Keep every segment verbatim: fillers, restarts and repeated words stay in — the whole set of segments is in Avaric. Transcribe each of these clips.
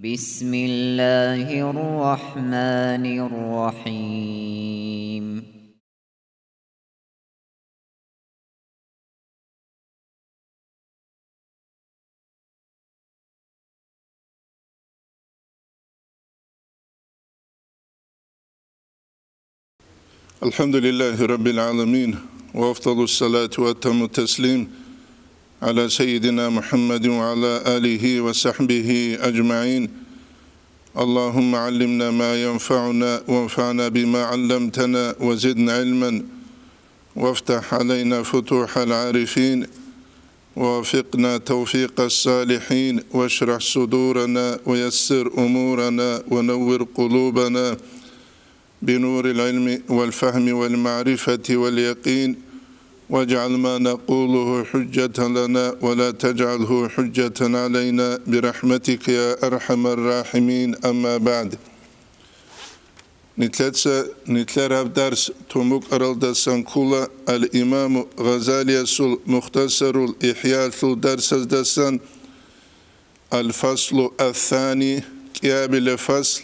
بسم الله الرحمن الرحيم. الحمد لله رب العالمين، وأفضل الصلاة وأتم التسليم على سيدنا محمد وعلى آله وصحبه أجمعين. اللهم علمنا ما ينفعنا وانفعنا بما علمتنا وزدنا علما وافتح علينا فتوح العارفين ووفقنا توفيق الصالحين واشرح صدورنا ويسر أمورنا ونور قلوبنا بنور العلم والفهم والمعرفة واليقين، واجعل ما نقوله حجة لنا ولا تجعله حجة علينا برحمتك يا أرحم الراحمين. أما بعد. Нилъеца нилъер гьаб дарс тун букӀаралдасан ккола Ал-Имаму Гъазалиясул Мухтасарул ИхӀялъул дарсаздасан. Ал-фаслу ас-сани, кӀиабилеб фасл,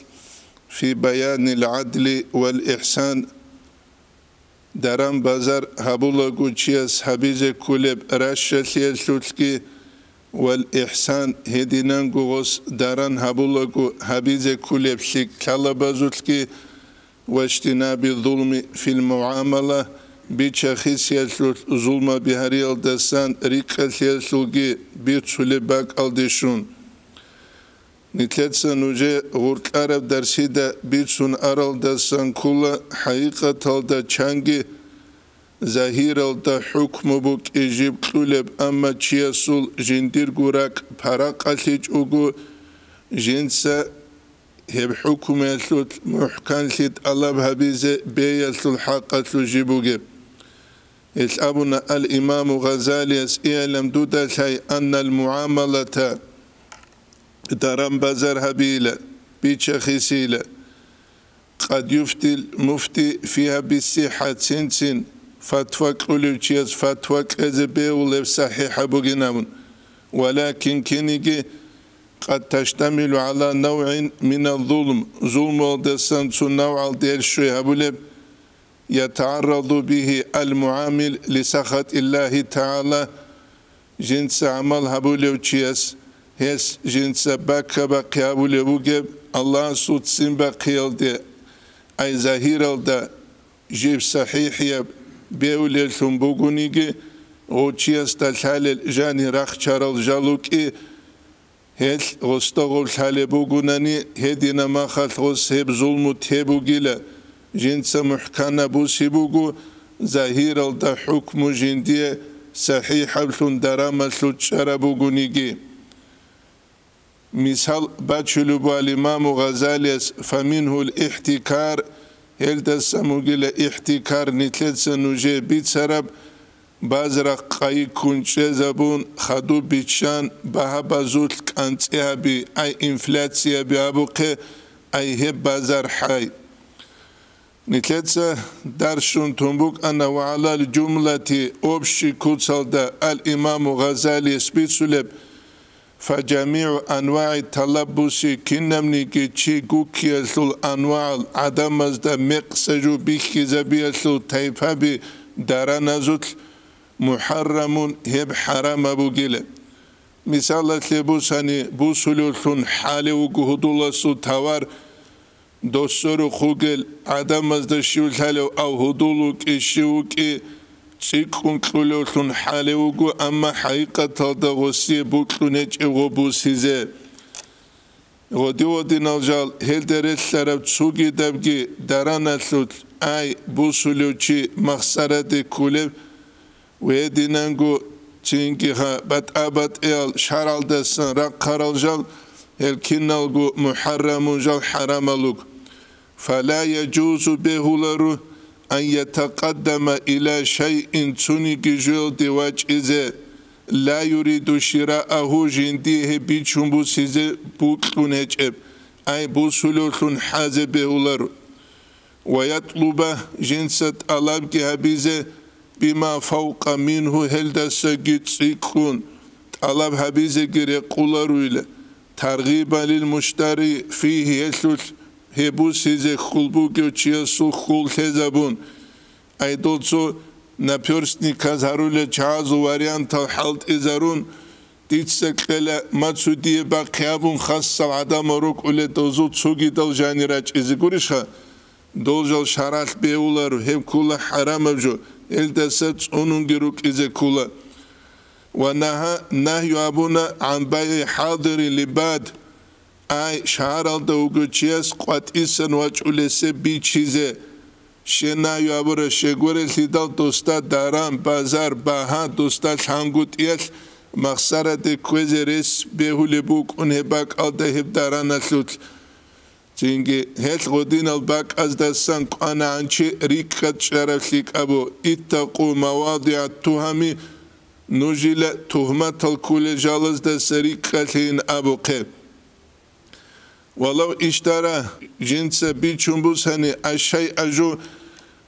фи баянил гӀадли вал ихсан, даран-базар гьабулаго чияс гьабизе кколеб ращалъиялъулъги, вал ихсан, гьединанго гъос даран гьабулаго гьабизе кколеб лъикӀ лъалабазулъги, واجتناب الظلم في المعاملة, бича-хисиялъулъ зулмаби гьариялдасан рикӀкӀалъиялъулги бицулеб бакӀалде щун. Нилъеца нужее гъоркьараб дарсида бицун аралдасан ккола хӀакъикъаталда чанги загьиралда хӀукму букӀи жиб кьулеб, амма чиясул жиндирго ракӀ паракъалъичӀого, жинца гьеб хӀукмуялъулъ мухӀканлъи тӀалаб гьабизе беялъул хӀакъалъулъ жиб бугеб. Гьелъ абуна Ал-Имаму Гъазалияс: «Иълам, дуда лъай, аннал муамалата, даран-базар гьабила, бича-хисила, къад юфтил муфти фигьа биссихӀа, цин-цин фатва кьулев чияс фатва кьезе бегьулеб сахӀихӀаб бугин абун, валакин киниги къад таштамилу гӀала навгӀин миназ-зулм, зулмуялдасан цо навгӀалде щвей гьабулеб, ятагӀарраду бигьи ал-муамил лисахатиллагьи тагӀала, жинца гӀамал гьабулев чияс, гьес жинца баккабахъи гьабулеб бугеб Аллагьасул ццин бахъиялде, ай загьиралда жиб сахӀихӀияб бегьулеллъун бугониги, гъов чиясда лъалел жани рахчарал жал рукӀи, гьелъ гъосда гъов лъалеб бугунани, гьедина махалъ гъос гьеб зулму те бугила, жинца мухӀканаб буси буго, загьиралда хӀукму жиндие сахӀихӀаблъун дарамалъул чӀараб бугониги». Мисал бачулеб буго Ал-Имаму Гъазалияс: «Фаминхул ихтикар», гьелдасан бугила ихтикар, нилъеца нужее бицараб, базарахъ къайи ккун чӀезабун, хадуб биччан, багьа-базулъ кӀанцӀи гьаби, ай инфляцияби абухъе, ай гьеб базар хӀай. Нилъеца дарс щун тун букӀана ва гӀалал жумлати, общий куцалда, Ал-Имаму Гъазалияс бицулеб: «Фа жамигӀу анвагӀи талаббуси», кинабниги чи гуккиялъул анвагӀал гӀадамазда мекъса жо бихьизабиялъул тайпаби дараназулъ, «мухӀаррамун», гьеб хӀарамаб бугила. Мисалалъе бусани, бусулевлъун хӀалев вуго гьудуласул тавар, досорухъ вугел, гӀадамазда щив лъалев ав гьудул вукӀи, щив вукӀи цӀикӀкӀун кьулевлъун хӀалев вуго, амма хӀакъикъаталда гъосие бокьун гьечӀеб гъо бусизе. Гъодив-гъодинал жал гьелде релълъараб цогидабги дараналъулъ, ай, бусулев чи махсараде кколев, гьединанго цинги гьа батӀа-батӀиял шаргӀалдасан рахъарал жал, гьел киналго мухӀаррамун жал хӀарамал руго. Фала яжузу, бегьуларо, ан ятакъаддама иля шайин, цониги жоялде вачӀизе, ла юриду ширааху, жиндие гьеб бичун бусизе бокьун гьечӀеб, ай бусулевлъун хӀазе бегьуларо. Ва ятлуба, жинца тӀалабги гьабизе, бима фавкъа мингьу, гьелдасаги цӀикӀкӀун тӀалаб гьабизеги рекъоларуйла. Таргъибан лил муштари фигьи, гьелъулъ гьеб бусизе хьул бугев чиясул хьул лъезабун, ай дол цо наперстниказ гьарулел чагӀазул вариантал хӀалтӀизарун, дица кьела, ма цо дие бахъи абун хасал гӀадамал рукӀулел дозул цогидал жанир рачӀизе гурищха? Дол жал шаргӀалъ бегьуларо, гьеб ккола хӀарамаб жо, гьелдаса цӀунунги рукӀизе ккола. Ва нагьа-, нагью абуна гӀан байгӀи хӀадирин либад, ай, шагьаралда вугев чияс къватӀисан вачӀулесе бичизе. Щай нагью абураб? Щай гурелъидал досда даран, базар, багьа досда лъангутӀиялъ махсараде кквезе рес бегьулеб букӀун гьеб бакӀалда гьеб дараналъулъ. Цинги гьелъ гъодинал бакӀаздасан кӀванагӀан чи рикӀкӀад чӀарав лъикӀабу: «Иттакъу мавадигӀат-тугьами», нужила тугьматал кколел жалаздаса рикӀкӀалъейин абухъе. Валав иштара, жинца бичун бусани, ай шайъа жо,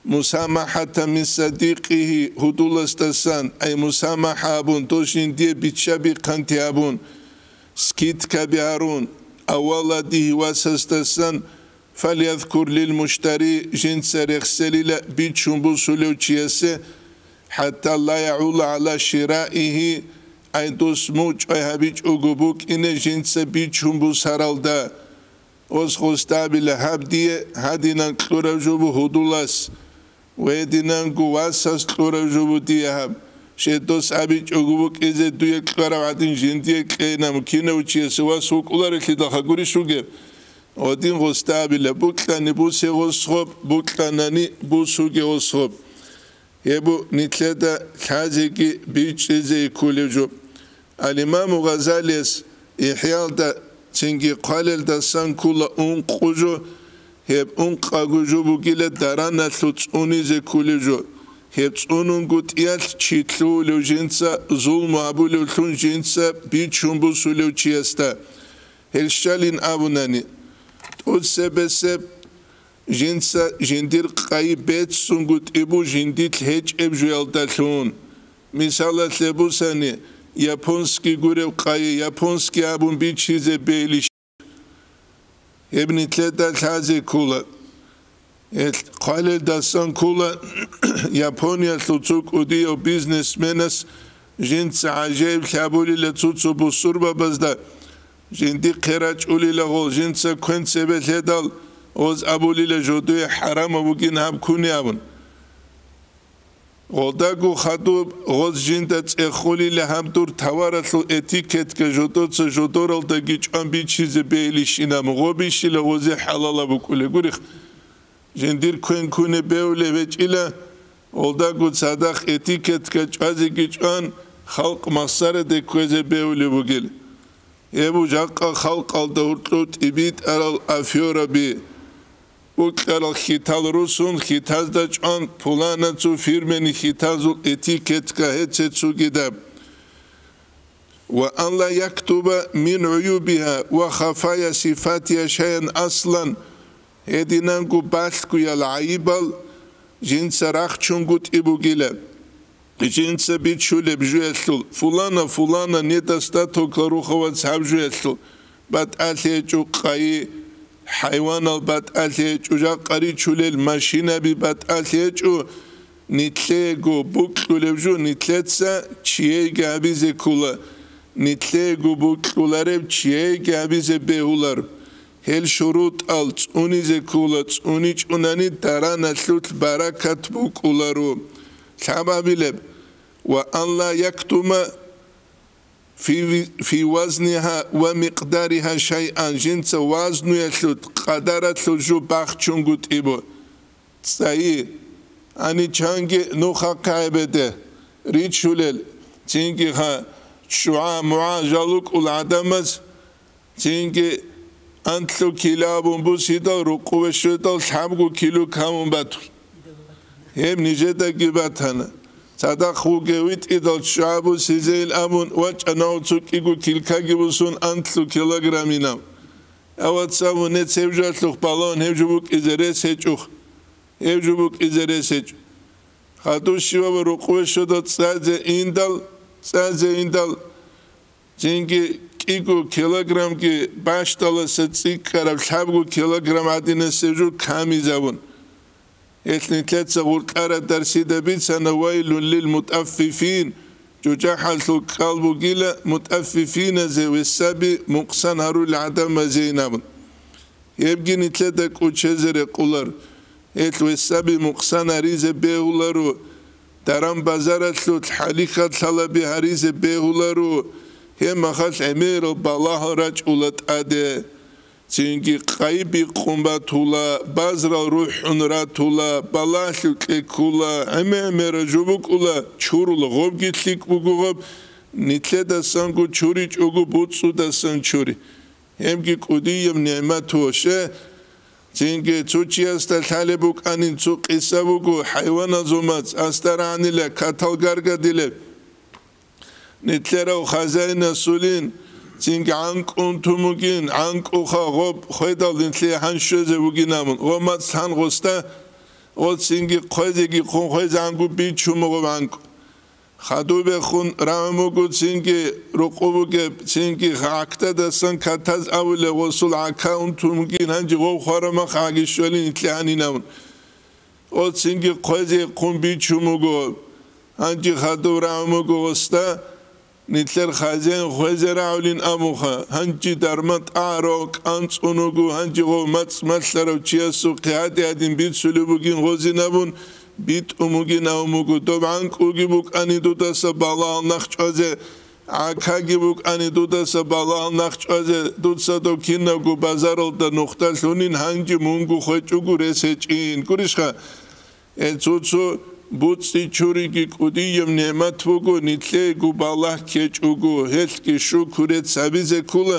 мусамахӀатан мин садикъигьи, гьудуласдасан, ай мусамахӀа абун, дос жиндие биччаби-хъанти абун, скидкаби гьарун, ав валадигьи, васасдасан, фалязкур лил муштари, жинца рехселила бичун бусулев чиясе, хӀатта ла ягӀула гӀала шираигьи, ай дос мучӀай гьабичӀого букӀине жинца бичун бусаралда. Ос гъосда абила: «Гьаб дие гьадинан кьураб жо бу гьудулас, ва гьединанго васас кьураб жо бу дие гьаб. Щай дос абичӀого букӀизе дуе кьараб гӀадин жиндие кьейин абун, кинав чиясе вас вукӀуларелъидалха гурищ вугеб?» Гъодин гъосда абила: «Букьани бусе гъос гъоб, букьанани бусуге гъос гъоб». Гьеб бу нилъеда лъазеги бичӀчӀизе кколев жо. Ал-Имаму Гъазалияс ИхӀялда цинги хъвалелдасан ккола ункъо жо, гьеб ункъаго жо бугила дараналъул цӀунизе кколев жо, гьеб цӀунунгутӀиялъ чи лъугьулев жинца, зулму гьабулевлъун жинца бичун бусулев чиясда. Гьел щалин абунани, тӀоцебесеб жинца жиндир къайи беццунгутӀи бу жиндилъ гьечӀеб жуялдалъун. Мисалалъе бусани, японский гуреб къайи японский абун бичизе бегьилищ? Гьеб нилъеда лъазе ккола. Гьел хъвалелдасан ккола, Япониялъул цо кӀудияв бизнесменас жинца гӀажаиблъи абулила цо-цо бусурбабазда, жиндихъе рачӀулила гъол, жинца квен цебе лъедал, гъоз абулила жодое хӀарамаб бугин гьаб куни абун. Гъолдаго хадуб гъоз жинда цӀехолила гьаб дур товаралъул этикетка жодоца жодоралдаги чӀван бичизе бегьилищинаб, гъо бищила гъозе хӀалалаб букӀулеб гурихъ. Жиндир квен куне бевлеб гьечӀила, гъолдаго цадахъ этикетка чӀвазеги чӀван, халкъ махсараде кквезе бевлеб бугел. Гьеб жакъа халкъалда гьоркьов тӀибитӀарал афёраби, букьарал хьитал русун хьитазда чӀван, пуланацу фирмени хьитазул этикетка гьеце цугидаб. Ва ан ла яктуба мин гӀуюбиха ва хафая сифатиха шайан аслан, гьединанго балъгоял гӀайибал жинца рахчунгутӀи бугила. Жинца бичулеб жуялъул, фулана, фулана, недостатокла рухъавац гьаб жуялъул, батӀалъи гьечӀо къайи, хӀайванал батӀалъи гьечӀо, жакъа ричулел машинаби батӀалъи гьечӀо, нилъего букьулеб жо нилъеца чияйги гьабизе ккола, нилъего букьулареб чияйги гьабизе бегьулар. Гьел шурутӀал цӀунизе ккола, цӀуничӀунани дараналъулъ баракат букӀуларо. Лъабабилеб: «Ва ан ла яктума фи ви-, фи вазниха ва микъдариха шайъан», жинца вазнуялъул, къадаралъул жо бахчунгутӀибу. ЦӀайи, гьаничанги нухахъе гӀебеде ричулел, цинги ха ччугӀа-мугӀа жалукӀул гӀадамаз, цинги анлъу кило абун бусидал, рукъуве щведал лъабго кило камун батул. Гьеб нижедаги батана. Цадахъ вугев витӀидал ччугӀа бусизейил абун вачӀана гьав цо кӀиго килкаги бусун анлъу килограмминав. Аваца вуне цевжалъухъ балагьун гьев жо букӀизе рес гьечӀухъ. Гьев жо букӀизе рес гьечӀо. Хадув щивав рукъве щведал цӀазе индал, цӀазе индал, цинги кӀиго килограммги бащдаласа цӀикӀкӀараб лъабго килограмм гӀадинасеб жо камизабун. Гьелъ нилъеца гъуркьараб дарсида бицана: «Вайлун лил мутӀаффифин», жужахӀалъул ккал бугила мутӀаффифиназе ва саби мукъсан гьарулел гӀадамазейин абун. Гьебги нилъеда кӀочезе рекъолар. Гьелъ ва саби мукъсан гьаризе бегьуларо, даран-базаралъулъ хӀалихьал лъалаби гьаризе бегьуларо, гьеб мехалъ гӀемерал балагьал рачӀула тӀаде. Цинги къайи бикъун батула, базарал рухӀун ратула, балагьлъи кьеккула, гӀемер-гӀемерал жо букӀула, чурула, гъобги лъикӀ буго гъоб, нилъедасанго чуричӀого буцӀцӀудасан чури. Гьебги кӀудияб нигӀмат воше. Цинги цо чиясда лъалеб букӀанин цо къиса буго, хӀайваназул мацӀ, астарагӀанила, катал гаргадилеб. Нилъерав хазяинасулин цинги гӀанкӀун тумугин, гӀанкӀуха гъоб хведал нилъее гьан щвезе вугин абун, гъо мацӀ лъан гъосда, гъо цинги хъвезеги хъун хвезегӀанго бичума гъоб гӀанкӀу. Хадубехун рагӀун буго цинги рукъу бугеб, цинги гӀакдадасан катаз абулеб гъосул гӀака ун тумугин, гьанже гъов хварамах гӀаги щвалин нилъее гьанин абун. О, цинги хъвезе хъун бичун буго. Гьанже хадуб рагӀун буго гъосда, нилъер хазяин хвезе рагӀулин абунха. Гьанже дарман тӀагӀарав кӀанцӀун вуго, гьанже гъов мацӀ малъарав чиясухъе гьади-гьадин бицулеб бугин гъозин абун, битӀун бугин абун буго. Доб гӀанкӀуги букӀани дудаса балагьал нахчӀвазе, ГӀакаги букӀани дудаса балагьал нахчӀвазе, дуца дов кинабго базаралда нухда лъунин, гьанже мунго хвечӀого рес гьечӀин. Гурищха? Э, цо-цо буцӀцӀи чуриги кӀудияб нигӀмат буго, нилъего балагь ккечӀого, гьелъги шукурец гьабизе ккола,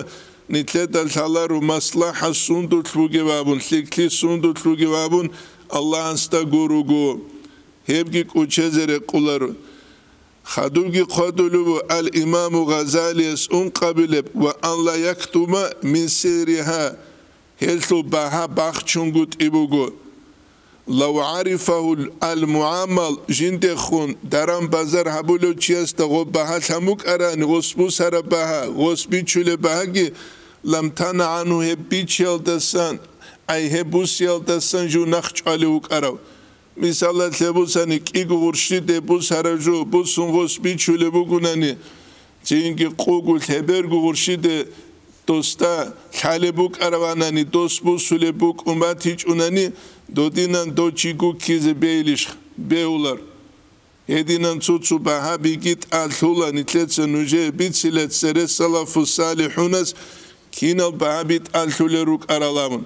нилъеда лъаларо маслахӀат сундулъ бугеб абун, лъикӀлъи сундулъ бугеб абун Аллагьасда гуруго. Гьебги кӀочезе рекъоларо. Хадубги хъвадулев ву ал-Имаму Гъазалияс ункъабилеб: «Ва ан ла яктума мин сигӀриха», гьелъул багьа бахчунгутӀи буго. «Лав гӀарифагьул ал-мугӀаммал», жиндехун даран-базар гьабулев чиясда гъоб багьа лъан букӀарани, гъос бусараб багьа, гъос бичулеб багьаги, «лам тана гӀанху», гьеб бичиялдасан, ай гьеб бусиялдасан жив нахчӀвалев вукӀарав. Мисалалъе бусани, кӀиго гъурщиде бусараб жо бусун гъос бичулеб бугунани, цинги къугу лъеберго гъурщиде досда лъалеб букӀараванани, дос бусулеб букӀун батичӀунани, додинан дов чи гуккизе бейилищ? Бегьулар. Гьединан цо-цо багьабиги тӀалъула, нилъеца нужее бицила цере салафу салихӀунас кинал багьаби тӀалъулел рукӀарал абун.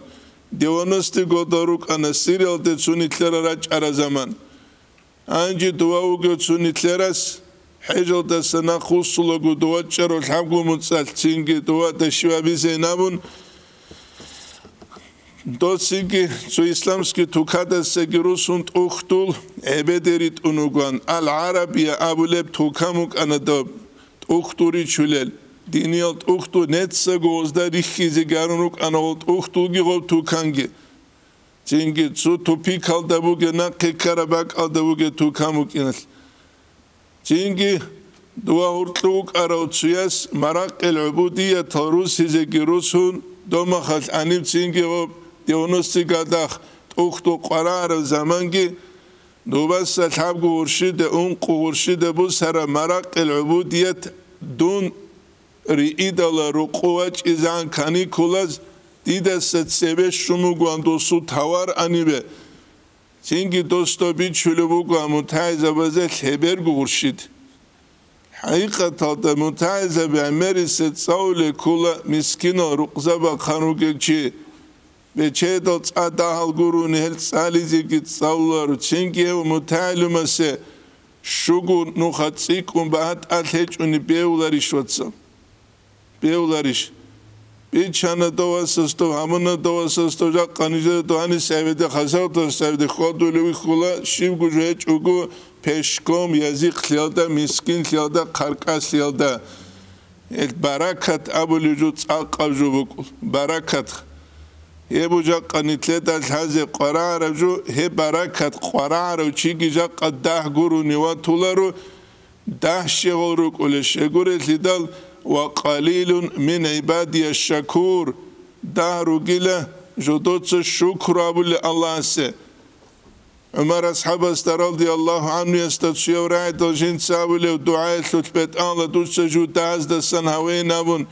Девяностые года рукӀана Сириялде цо нилъера рачӀара заман. Гьанже дова вугев цо нилъерас, хӀежалдаса нахъ вуссулаго дова чӀарав лъабго муцӀалъ цинги дова дашивабизейин абун, доцинги цо исламский тукадасаги русун тӀухьдул гӀебеде ритӀун вугоан, Ал-ГӀарабия абулеб тукан букӀана доб, тӀухьдул ричулел. Диниял тӀухьдул нецаго гъозда рихьизе гарун рукӀана гъол тӀухьдулги гъоб туканги. Цинги цо тупикалда бугеб, нахъе ккараб бакӀалда бугеб тукан букӀиналъ. Цинги дова гьуркьу вукӀарав цуяс маракъил гӀубудиятал русизеги русун, домахалъ гьаниб цинги гъоб девяностые годах тӀухьдул къварагӀараб заманги, дубаса лъабго гъурщида, ункъо гъурщида бусараб маракъил гӀубудият дун риидала рукъу вачӀизегӀан каникулаз дидаса цебе щун бугоан досул тавар анибе. Цинги досда бичулеб бугоан мутагӀилзабазе лъеберго гъурщид. ХӀакъикъаталда мутагӀилзаби гӀемерисе цӀалулел ккола мискинал рукъзабахъан ругел чи. Бечедал цӀа дагьал гурони гьел цӀализеги цӀалуларо, цинги гьев мутагӀилумасе щуго нуха цӀикӀкӀун багьа тӀад гьечӀони бегьуларищ, вацал? Бегьуларищ? Бичана дов васасдав, гьамуна дов васасдав, жакъа нижеда дов гьанис гӀебеде, хасавтас гӀебеде хьвадулев вихьула, щибго жо гьечӀого, пешком, язихълъиялда, мискинлъиялда, хъаркӀалъиялда. Гьел баракат абулев жо цӀакъаб жо букӀул. Баракат. Гьеб жакъа нилъеда лъазе къварагӀараб жо, гьеб баракат къварагӀарав чиги жакъа дагь гурони ватуларо, дагь щегъал рукӀулел щегурелъидал, «Ва къалилун мин гӀибадия шакур», дагь ругила жодоца шукру абулел Аллагьасе. ГӀумар асхӀабасда радияллагьу гӀанхуясда цуяв рагӀидал жинца абулев дугӀаялъулъ бетӀанла дуца жу дагьаздасан гьавейин абун,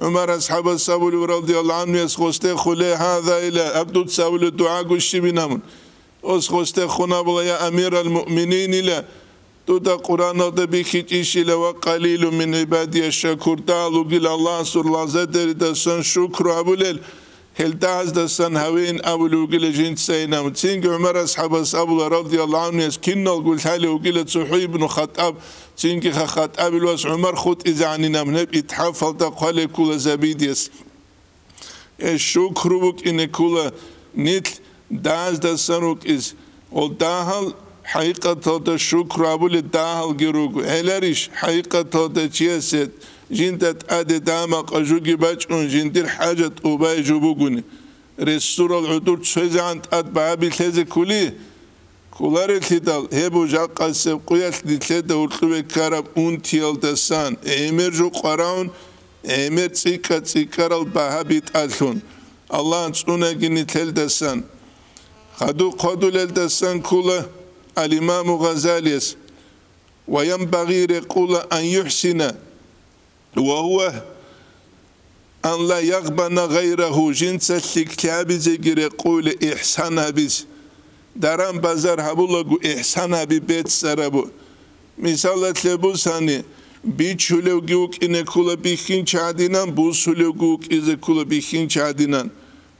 ГӀумар асхӀабас абулев радияллагьу гӀанхуяс гъосде хуле гьаза ила, аб дуца абулев дугӀаго щибин абун. Ос гъосде хун абула, я амирал муъминин ила, дуда Къуръаналда бихьичӀищила, ва къалилу мин гӀибадия шакур, дагь ругила Аллагьасул лагъзадеридасан шукру абулел, гьел дагьаздасан гьавейин абулев вугила жинцайин абун. Цинги ГӀумар асхӀабас абула радияллагьу гӀанхуяс, киналго лъалев вугила цохӀо ибну ХатӀаб, цинги ха ХатӀабил вас ГӀумар хутӀизегӀанин абун, гьеб итхӀафалда хъвалеб ккула Забидияс. Э, шукру букӀине ккула нилъ дагьаздасан рукӀиз. Гъол дагьал хӀакъикъаталда шукру абулел дагьалги руго. Гьеларищ, хӀакъикъаталда чиясе жинда тӀаде дагьа-макъа жуги бачӀун, жиндир хӀажат тӀубай жо бугони, ресурал гӀодор цоязегӀан тӀад багьаби лъезе ккули? Кколарелъидал, гьеб жакъасеб къуялъ нилъеда гьоркьове ккараб унтиялдасан, гӀемер жо къваравун, гӀемер цӀикӀкӀа-цӀикӀкӀарал багьа битӀалъун, Аллагьас цӀунаги нилъелдасан. Хадуб хъвадулелдасан ккола ал-Имаму Гъазалияс: «Ва янбагъи», рекъула, «ан юхӀсина». «Ва гьува ан ла ягъбана гъайрагьу», жинца лъикӀлъи гьабизеги рекъула ихсан гьабиз. Даран-базар гьабулаго ихсан гьаби беццарабу. Мисалалъе бусани, бичулевги вукӀине ккула бихьинчи гӀадинан, бусулевги вукӀизе ккула бихьинчи гӀадинан.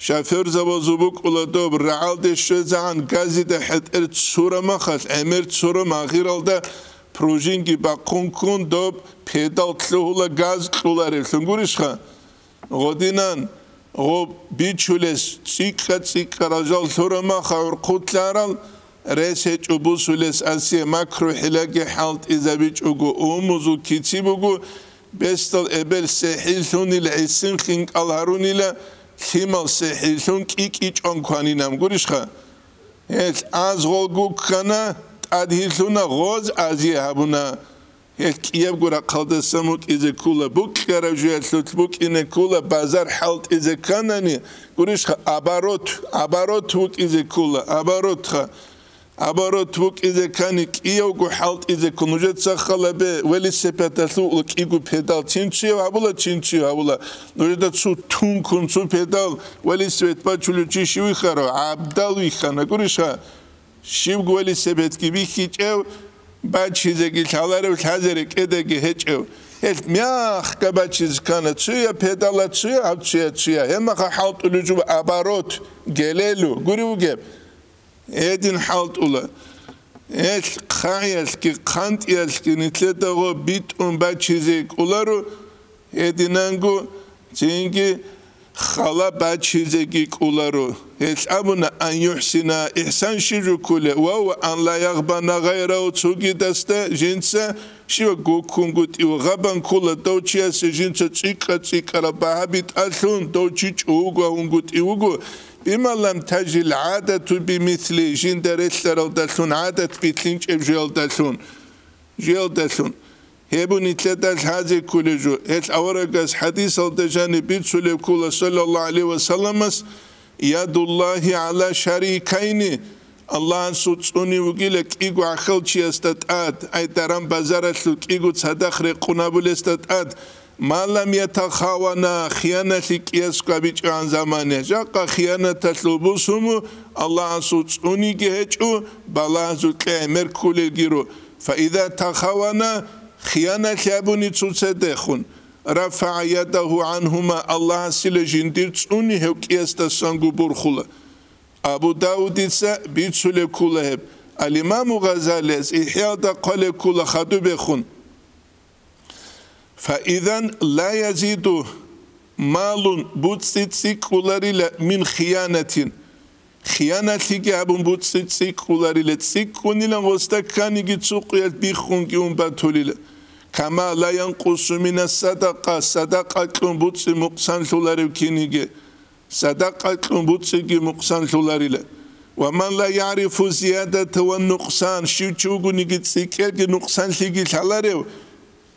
Шофёрзабазул букӀула доб рагӀалде щвезегӀан газида хӀетӀер цура махалъ, гӀемер цура магъиралда пружинги бахъун ккун доб педал лъугьула газ кьоларевлъун гурищха? Гъодинан гъоб бичулес цӀикӀкӀа-цӀикӀкӀарал жал лъура маха гӀурхъулъарал, рес гьечӀо бусулес асие макру-хӀилаги хӀалтӀизабичӀого, умузул кици буго, бесдал эбел сехӀиллъунил гӀисин хинкӀал гьарунила, лъимал сехӀиллъун кӀи-кӀи чӀван кванинаб гурищха? Гьелъ аз гъол гуккана, тӀадгьирлъуна, гъоз азие гьабуна. Гьелъ кӀиябго рахъалдасан букӀизе ккула, букӀараб жуялъулъ букӀине ккула, базар хӀалтӀизе кканани, гурищха, оборот, оборот букӀизе ккула, оборотха. Оборот букӀизе ккани кӀиявго хӀалтӀизе ккун. Нужеца халабе велосипедалъул кӀиго педал. Цинцуяв гьабула, цинцуяв гьабула. Нужеда цо тункун, цо педал, велосипед бачулев чи щив вихьарав? ГӀабдал вихьана, гурищха? Щибго велосипедги бихьичӀев, бачизеги лъаларев, лъазе рекӀедаги гьечӀев. Гьелъ мягӀха бачизе ккана, цуя педала, цуя, гьаб цуя, цуя. Гьебмаха хӀалтӀулев жо оборот, гелелу, гурев вугеб? Гьедин хӀалтӀула. Гьелъ хъагӀиялъги хъантӀиялъги нилъеда гъо битӀун бачизе кӀоларо, гьединанго цинги хала бачизеги кӀоларо. Гьелъ абуна: «Ан юхӀсина», ихсан щиб жо кколеб? «Ва гьува ан ла ягъбана гъайрагьу», цогидасда жинца щивав гуккунгутӀив, гъабан ккола дов чиясе жинца цӀикӀкӀа-цӀикӀкӀараб багьа битӀалъун, дов чи чӀугугьунгутӀив вуго, «бима лам тажил гӀадату бимисли», жинда релълъаралдалъун, гӀадат билълъинчӀеб жуялдалъун. Жуялдалъун. Гьеб нилъеда лъазе кколеб жо. Гьелъ аварагас хӀадисалда жаниб бицулеб ккола, саллаллагьу гӀалайгьи ва салламас: «Ядуллагьи гӀала шарикайни», Аллагьасул цӀуни вугила кӀиго гӀахьалчиясда тӀад, ай даран-базаралъул кӀиго цадахъ рекъон абулесда тӀад, «ма лам ятахавана», хиянатлъи кӀиясго абичӀогӀан замане. Жакъа хиянаталъул бусуму Аллагьасул цӀуниги гьечӀо, балагьазул кьегӀмер кколелгиро. «Фаиза тахавана», хиянатлъи абуни цоцадехун, «рафагӀа ядагьу гӀангьума», Аллагьасила жиндир цӀуни гьев кӀиясдасанго борхула. Абу Давудица бицулеб ккула гьеб. Ал-Имаму Гъазалияс ИхӀяда хъвалеб ккула хадубехун: «Фаизан ла язиду малун», буцӀцӀи цӀикӀкӀуларила, «мин хиянатин». Хиянатлъиги абун буцӀцӀи цӀикӀкӀуларила, цӀикӀкӀунилан гъосда кканиги цо къуялъ биххунги ун батулила. «Кама ла янкъусу мина садакъа», садакъа кьун буцӀцӀи мукъсанлъуларев киниги. Садакъа кьун буцӀцӀиги мукъсанлъуларила. «Ва ман ла ягӀрифу зиядата ва нукъсан», щив чи вугониги цӀикӀкӀаги нукъсанлъиги лъаларев,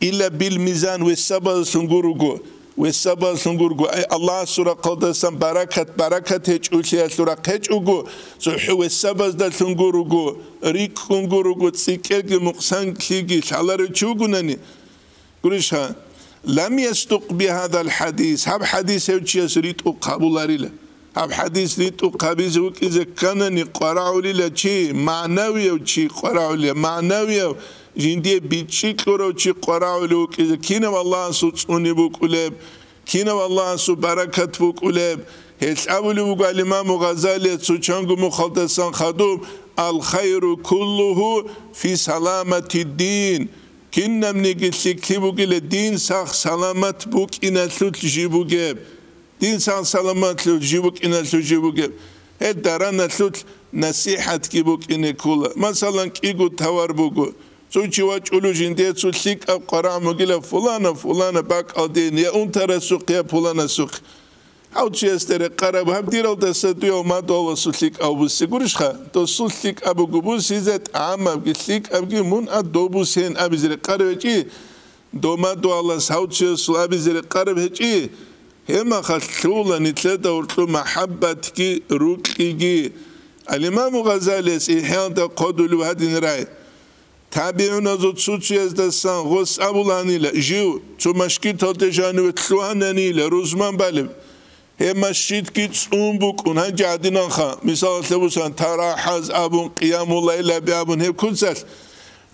Илла бил мизан, весабазлъун гуруго, весабазлъун гуруго. Ай, Аллагьасул рахъалдасан баракат, баракат гьечӀулъиялъул рахъ гьечӀого, цохӀо весабаздалъун гуруго, рикӀкӀун гуруго, цӀикӀкӀелги мукъсанлъиги лъаларев чи вугунани. Гурищха, лам ясдукъ бигьадал хӀадис, гьаб хӀадис гьев чияс ритӀухъ гьабуларила. Гьаб хӀадис ритӀухъ гьабизе вукӀизе кканани, къварагӀулила чи, магӀнавияв чи къварагӀулила, магӀнавияв, жиндие бичӀчӀи кьурав чи къварагӀулев вукӀизе, кинав Аллагьасул цӀуни букӀулеб, кинав Аллагьасул баракат букӀулеб. Гьелъ абулеб буго гьал имаму Гъазалияс цо чанго мухалдасан хадуб: «Ал хайру куллугьу фи саламати дин». Кинабниги лъикӀлъи бугила дин сах-саламат букӀиналъулъ жиб бугеб. Дин сах-саламатлъул жиб букӀиналъул жиб бугеб. Гьел дараналъулъ насихӀатги букӀине ккола. Масалан, кӀиго тавар буго. Цо чи вачӀулев жиндие цо лъикӀаб къварагӀ бугила: «Фулана, фулана, бакӀал дин, я унтарасухъ, я пуланасухъ». Гьав чиясда рекъараб гьаб диралдаса дуяв мадугьаласул лъикӀав буссигурищха? Досул лъикӀаб буго буссизе, тӀамабги лъикӀабги мун а доб буссен абизе рекъараб гьечӀи. Дома дугьалас гьав чиясул абизе рекъараб гьечӀи, гьеб мехалъ лъугьула нилъеда гьоркьоб махӀаббатги рукьиги. Ал-Имаму Гъазалияс ИхӀяалда хъодулев гьадин рай. ТабигӀуназул цо-цояздасан гъос абуланила, жив цо машгиталде жаниве лъугьананила рузман балеб. Гьеб машгитги цӀун букӀун, гьанже гӀадинанха, мисалалъе бусан, тарахӀаз абун, къиямуллайлаби абун гьеб куцалъ.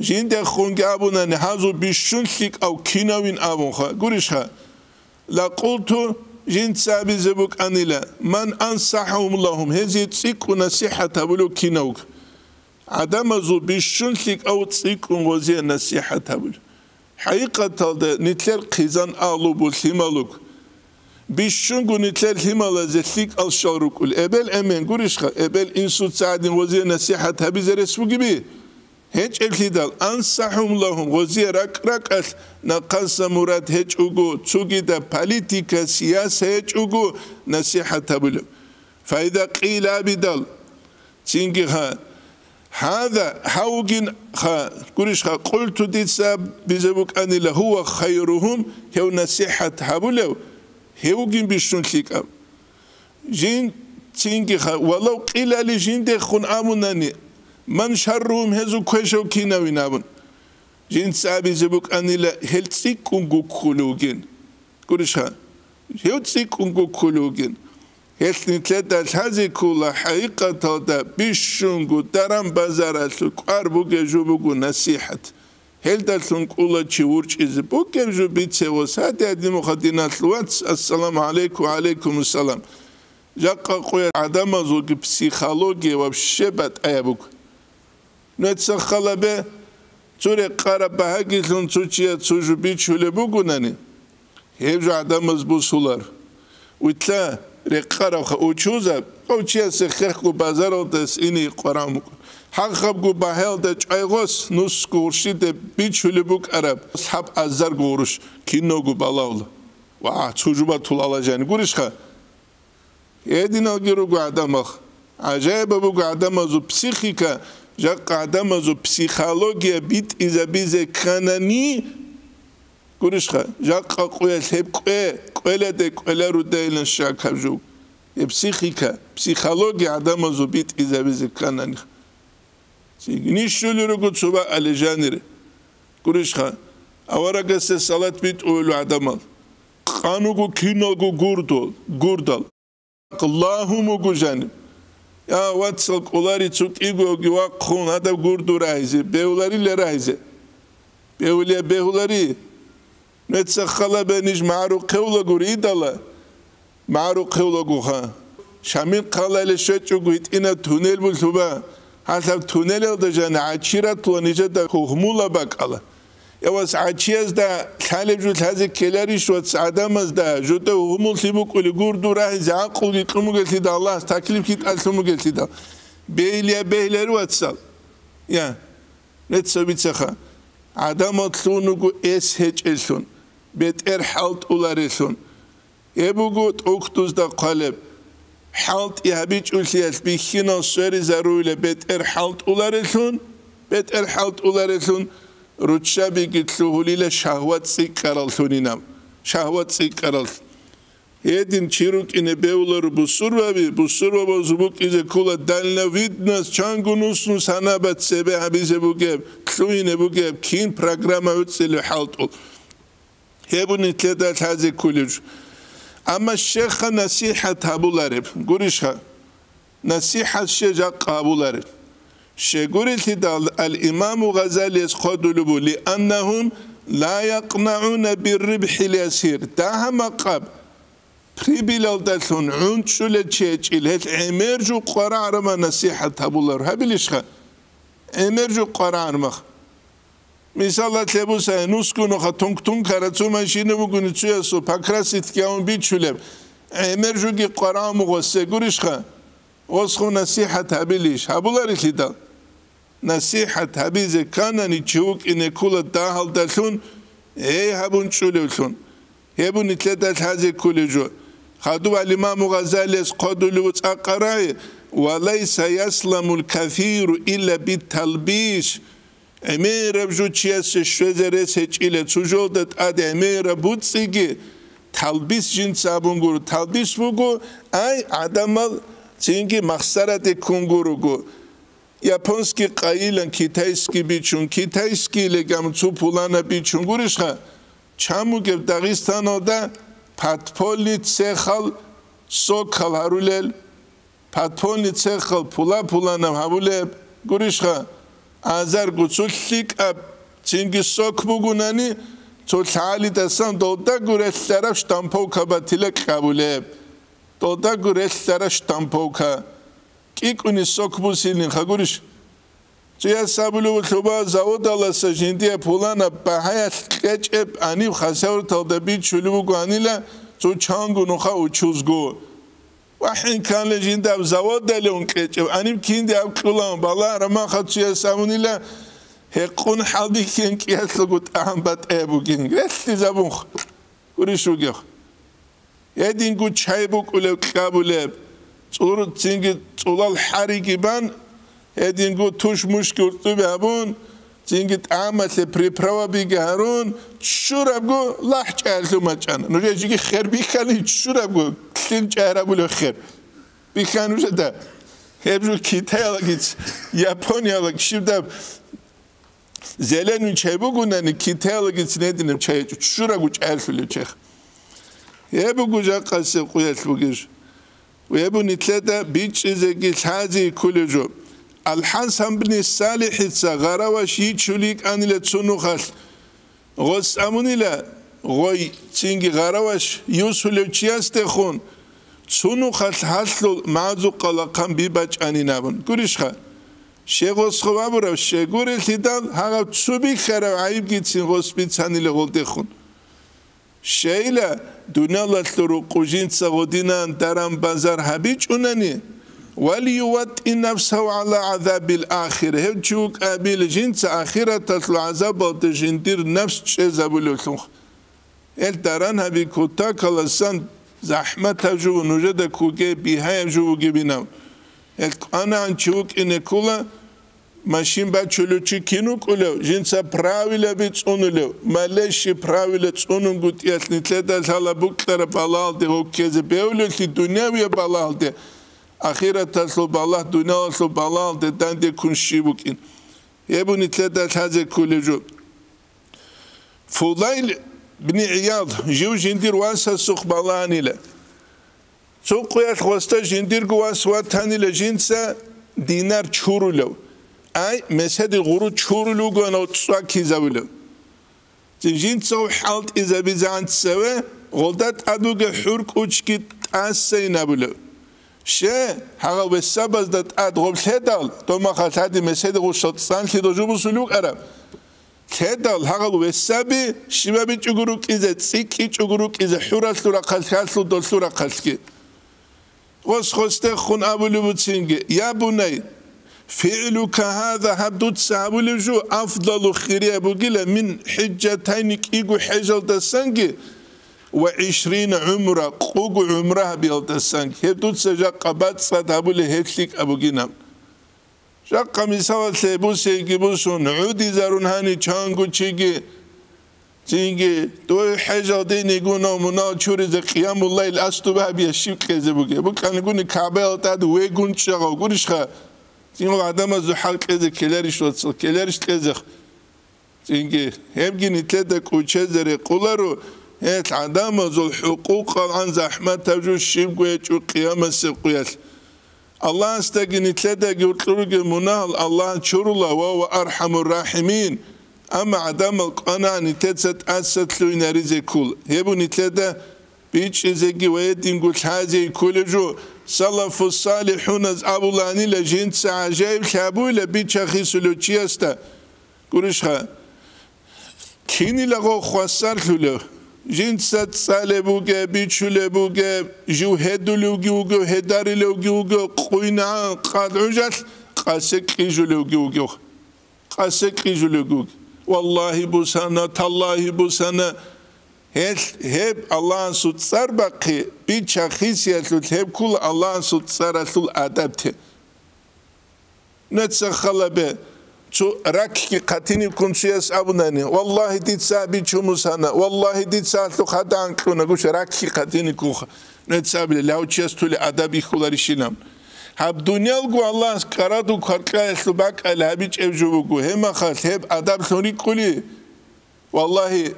Жиндехунги абунани, гьазул бищун лъикӀав кинавин абунха, гурищха? Лакъулту, жинца абизе букӀанила, ман ансахӀагьум лагьум, гьезие цӀикӀкӀун насихӀат гьабулев кинавг. ГӀадамазул бищун лъикӀав цӀикӀкӀун гъозие насихӀат гьабулев. ХӀакъикъаталда нилъер хъизан агьлу буго лъималуг. Бищунго нилъер лъималазе лъикӀал щал рукӀул. Эбел-эмен гурищха, эбел-инсуца гӀадин гъозие насихӀат гьабизе рес бугеби? ГьечӀеблъидал, ансахӀум лагьум, гъозие ракӀ-ракӀалъ нахъаса мурад гьечӀого, цогидаб политика, сияса гьечӀого насихӀат гьабулеб. Файда къийла абидал, Цинги ха, гьаза, гьав вугин ха, гурищха, къулту, дица бизе букӀанила, гьува хайругьум, гьев насихӀат гьабулев, гьев вугин бищун лъикӀав. Жин цинги ха, валав къилали жиндехун абунани, ман шарругьум, гьезул квешав кинавин абун. Жинца абизе букӀанила, гьел цӀикӀкӀунго кколев вугин. Гурищха, гьев цӀикӀкӀунго кколев вугин. Гьелъ нилъеда лъазе ккола хӀакъикъаталда бищунго даран-базаралъул кӀвар бугеб жо буго насихӀат. Гьелдалъун кӀола чи ворчӀизе, бугеб жо бице, ва саде гьадин мухъа диналъул вац, ассаламу гӀалайкум, ва гӀалайкумуссалам. Жакъа къоялъ гӀадамазулги психология вообще батӀаяб буго. Нуца халабе, цо рекъараб багьагилъун цо чияс цо жо бичулеб бугунани, гьеб жо гӀадамаз бусулар. Витла рекъарабха учузаб, гъов чиясе хехго базаралдас ине къваран букӀун. Хаб-хабго багьаялда чӀвай гъос, нусго гъурщиде бичулеб букӀараб, лъаб азарго гъурущ киного балагьула. Ва, цо жо батулала жани гурищха? Гьединалги руго гӀадамал. ГӀажаибаб буго гӀадамазул психика, жакъа гӀадамазул психология битӀизабизе кканани, гурищха, жакъа къоялъ гьеб кӀве, кӀвеладе кӀвела рудайилан щакаб жо. Гьеб психика, психология гӀадамазул битӀизабизе кканани. Ниж щулел руго цо бакӀалде жанире. Гурищха, аварагасде салат битӀулел гӀадамал. Къан вуго киналго гурдул, гурдал. Аллагьум вуго жаниб. Я, вацал, кӀолари цо кӀигоги вахъун, гьадаб гурду рагьизе, бегьуларила рагьизе. Бегьулия бегьулари. Нуца халабе ниж магӀарухъевлаго ридала, магӀарухъевлагоха. Шамил хъалаялде щвечӀого гьитӀинаб туннел булъуба, гьалъаб туннелалда жана гӀачи ратула нижеда гьугьмула бакӀала. Я вас гӀачиязда лъалеб жо лъазе ккеларищ, вац, гӀадамазда жуда гьугьмуллъи букӀули гурду рагьизе гӀакълуги кьун бугеллъида, Аллагьас таклифги тӀалъун бугеллъида. Бегьилия бегьилари, вацал. Я. Нуца бицаха, гӀадамал лъун вуго эс гьечӀеллъун, бетӀер хӀалтӀулареллъун. Гьеб буго тӀухьдузда хъвалеб. ХӀалтӀи гьабичӀулъиялъ бихьинал сверизаруйла бетӀер хӀалтӀулареллъун, бетӀер хӀалтӀулареллъун. руччабиги лъугьулила шагьват цӀикӀкӀараллъунинаб, шагьват цӀикӀкӀаралъ. Гьедин чи рукӀине бевларо бусурбаби, бусурбабазул букӀизе ккола дальновидность, чанго нусун санаба цебе гьабизе бугеб, лъугьине бугеб, кин программа гӀуцӀилев хӀалтӀул. Гьеб нилъеда лъазе кколеб жо. Амма щеха насихӀат гьабулареб, гурищха? НасихӀат ще жакъа гьабулареб? Щегурелъидал ал-Имаму Гъазалияс хъодулеб буго: «Лианнагьум ла якънагӀуна биррибхӀил ясир». Дагьа-макъаб прибылалдалъун гӀунчӀулел чи гьечӀил, гьел гӀемер жо къварагӀараб насихӀат гьабулар гьабилищха? ГӀемер жо къварагӀармах. Мисалалъе буса, нусгунуха тунк-тункара цо машина бугони цоясул покрасить гьавун бичулеб, гӀемер жоги къварагӀун гъосе гурищха? Гъосхъун насихӀат гьабилищ? Гьабуларелъидал? НасихӀат гьабизе кканани чи вукӀине ккола дагьалдалъун, гьей гьабун чӀулевлъун. Гьеб нилъеда лъазе кколеб жо. Хадуб ал-Имаму Гъазалияс хъодулев цӀакъ рагӀи: «Ва лайса ясламул кафиру илла бит-талбис». ГӀемераб жо чиясе щвезе рес гьечӀила, цо жолда тӀаде гӀемераб буцӀцӀиги, талбис жинца абун гуро. Талбис буго, ай, гӀадамал цинги махсараде ккун гурого. Японский къайилан китайский бичун, китайский легам цо пулана бичун гурищха? Чан бугеб Дагъистаналда подпольный цехал сокал гьарулел, подпольный цехал пула-пуланаб гьабулеб гурищха? Азарго цо лъикӀаб цинги сок бугунани, цо лъагӀалидасан долдаго релълъараб штамповка батила кьабулеб. Долдаго релълъараб штамповка. КӀикӀуни сок бусилин хагурищ? Цояс абулев лъуба заводаласа жиндие пуланаб багьаялъ кьечӀеб гьаниб хасавюрталда бичулев вугоанила цо чанго нуха учузго. Ва хӀинканле жиндаб заводалиун кьечӀеб гьаниб кинде аб кьулаун балагьараб маха цояс абунила, гьекъун хӀалбихьен кӀиялъулго тӀагьан батӀаяб бугин. Релълъизабунх. Гурищ вугев. Гьединго чай букӀулев кьабулеб, цӀур-, цинги цӀулал хӀариги бан, гьединго туш-мушги уртӀубе гьабун, цинги тӀамалъе приправабиги гьарун, ччурабго лахӀ чӀаялъумачӀан. Нужер жиги хер бихьани, ччурабго лъил чӀарабулев хер. Бихьа нужеда. Гьеб жо Китаялгиц, Япониялаг щибдаб Зеленый чай бугунани, Китайлагицин гьединаб чай гьечӀо, ччурагу чӀаялъулев чех. Гьеб буго жакъасеб къуялъ бугеб жо. Гьеб нилъеда бичӀчӀизеги лъази кколеб жо. Алхасанбни Салихица гъараваш йичулей кӀанила цо нухалъ. Гъос абунила, гъой, цинги гъараваш юсулев чиясдехун, цо нухалъ гьалъул мазукъалахъан би бачӀанин абун. Гурищха? Щегъосхъо абурав, щегурелъидал гьагъав цо бихьарав гӀайибгицин гъос бицанила гъолдехун. Щейла, дуниялалъул рукъу жинца гъодинан даран-базар гьабичӀунани, валиюватти нафсагьу гӀала гӀазабил ахир, гьев чи вукӀабил жинца ахираталъул гӀазабалде жиндир нафс чӀезабулевлъунха. Гьел даран гьаби кутакаласан захӀматаб жо нужеда ккуге бигьаяб жо бугебинав. Гьел кӀванагӀан чи вукӀине ккула, машин бачулев чи кин вукӀулев, жинца правилаби цӀунулев, малейщи правила цӀунунгутӀиялъ нилъеда лъала букьараб балагьалде гъов ккезе бевлевлъи дунявияб балагьалде, ахираталъул балагь, дуниялалъул балагьалде данде ккун щиб букӀин. Гьеб нилъеда лъазе кколеб жо. Фудайл бни ГӀияд жив жиндир васасухъ балагьанила. Цо къуялъ гъосда жиндирго вас ватанила жинца динар чурулев. Ай, меседил гъуру чурулев вугоанав цӀакизавулев. Жинцав хӀалтӀизабизегӀан цеве гъолда тӀад бугеб хӀуркӀучги тӀасайин абулев. Ще, гьагъав весабазда тӀад гъоб лъедал, домаха лъади меседи гъушал цӀанлъидал жо бусулев вукӀараб. Лъедал гьагъал весаби щибабичӀого рукӀизе, цӀикӀкӀичӀого рукӀизе хӀуралъул рахъалъ, хьалъул долъул рахъалъги. Гъос-гъосдехун абулеб буцинги: «Я бунай, фигӀлука гьаза, гьаб дуца гьабулеб жо, афдалу, хирияб бугила, мин хӀижжатайни, кӀиго хӀежалдасанги, ва гӀишрина гӀумра, къого гӀумра гьабиялдасанги. Гьеб дуца жакъа бацӀцӀад гьабулеб гьеб лъикӀаб бугинаб». Жакъа мисалалъе бусейги бусун, гӀудизарун гьани чанго чиги, цинги, дой хӀежал динигунав мунал чуризе къиямуллайл асдубабия щиб кьезе бугеб? Букьанигуни КагӀбаял тӀад вегун чӀегъав гурищха? Цинги гӀадамазул хӀал кьезе ккеларищ, вацал, ккеларищ кьезех? Цинги, гьебги нилъеда кӀучезе рекъоларо, гьел гӀадамазул хӀукъукъалгӀан захӀматаб жо щибго гьечӀо къиямасеб къуялъ. Аллагьасдаги нилъедаги гьоркьор ругел мунагьал Аллагь чурула ва ва архӀамур рахӀимин, амма гӀадамал кӀвана нилъеца тӀаса лъугьинаризе ккол. Гьеб нилъеда бичӀчӀизеги ва гьединго лъазе кколеб жо, салафу салихӀуназ абуланила, жинца гӀажаиблъи гьабуила бича-хисулев чиясда. Гурищха, кинилаго хвасарлъулев, жинца цӀалеб бугеб, бичулеб бугеб, жив гьедулевги вугев, гьедарилевги вугев, къуйнагӀан къад гӀужалъ къасе кьижулевги вугев. Къасе кьижулевги вугев. Валлагьи бусана, таллагьи бусана, гьелъ гьеб Аллагьасул цӀар бахъи, бича-хисиялъулъ гьеб ккула Аллагьасул цӀаралъул адаб те. Нуца халабе, цо ракки хъатиниккун чияс абунани, валлагьи, дица бичун бусана, валлагьи, дица алъухъ гьадин анкьуна, гуша ракки хъатиниккунха. Нуца абиле, лав чияс тули адаб ихьуларищинаб? Гьаб дуниялго Аллагьас кӀараду кваркьаялъул бакӀал гьабичӀеб жо буго, гьебмахалъ гьеб адаблъун рикӀкӀули. Валлагьи,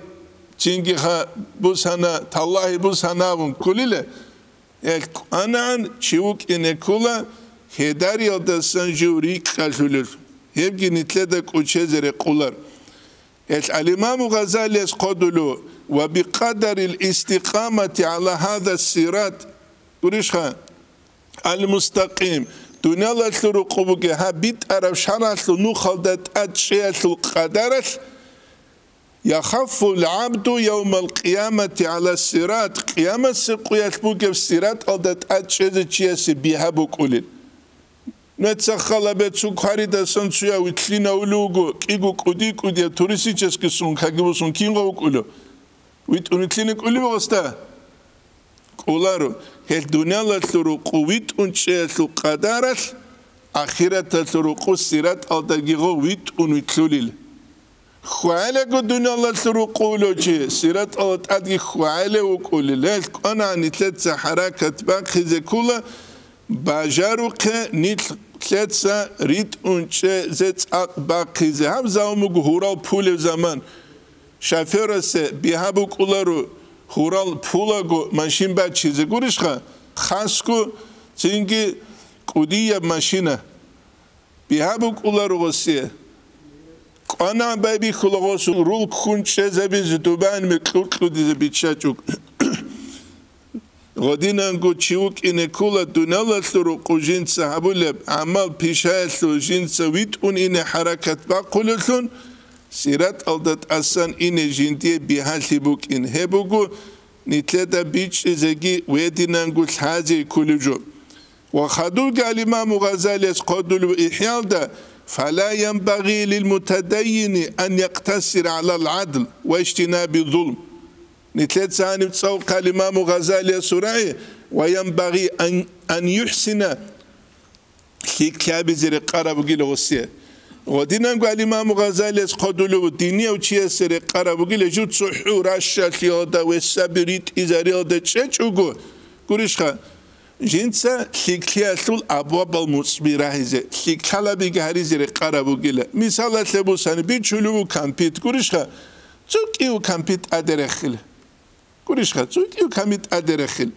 чингиха бусана, таллагьи бусана абун кколила, гьел кӀванагӀан чи вукӀине ккола, гьедариялдасан жив рикӀкӀалъулел, гьебги нилъеда кӀучезе рекъолар. Гьел Алимаму Гъазалияс хъодулев: «Ва бикъадарил истикъамати гӀала гьаза сират», гурищха, «ал-мустакъим», дуниялалъул рукъу бугеб гьаб битӀараб шаргӀалъул нухалда тӀад чӀеялъул къадаралъ, «Яхаффул гӀабду явмал къиямати гӀала сират», къиямасеб къуялъ бугеб сираталда тӀад чӀезе чиясе бигьа букӀулел. Нуца халабе, цо кваридасан цояв вилълъинавулев вуго, кӀиго кӀуди-кӀудияб туристический сумкаги босун кинго вукӀулев? ВитӀун вилълъине кӀолеб гъосда? КӀоларо, гьел дуниялалъул рукъу витӀун чӀеялъул къадаралъ, ахираталъул рукъу сираталдаги гъов витӀун вилълъулел. ХьвагӀилаго дуниялалъул рукъу вулев чи сиратала тӀадги хьвагӀилев вукӀулел, гьел кӀванагӀан нилъеца хӀаракат бахъизе ккола, бажарухъе нилъеца ритӀун чӀезе цӀакъ бахъизе. Гьаб заман буго гьурал пулев заман. Шофёрасе бигьа букӀуларо гьурал пулаго машин бачизе, гурищха, хасго цинги кӀудияб машина. Бигьа букӀуларо гъосие. КӀванагӀан байбихьула гъосул рулк хун чӀезабизе, дубан мекьукьудизе биччачӀуг. Гъодинанго чи вукӀине ккола дуниялалъул рукъу жинца гьабулеб гӀамал пишаялъул жинца витӀун ине хӀаракат бахъулевлъун, сираталда тӀасан ине жиндие бигьалъи букӀин. Гьеб буго нилъеда бичӀчӀизеги гьединанго лъазе кколеб жо. Ва хадубги ал-Имаму Гъазалияс хъодулев ИхӀялда: «Фала янбагъи лил мутадаййини ан якътасира гӀалал гӀадл ва ижтинаби зулм». Нилъеца гьаниб цӀалхъал Имаму Гъазалиясул рагӀи: «Ва янбагъи ан, ан юхӀсина», лъикӀлъи гьабизе рекъараб бугила гъосие. Гъодинанго ал-Имаму Гъазалияс хъодулев динияв чиясе рекъараб бугила, жуццухӀу ращалъиялда ва саби ритӀизариялда чӀечӀого, гурищха, жинца лъикӀлъиялъул абвабал муцӀби рагьизе, лъикӀлъалабиги гьаризе рекъараб бугила. Мисалалъе бусани, бичулев ву кампит, гурищха, цо кӀив кампит тӀаде рехила. Гурищха, цо кӀив кампит тӀаде рехила.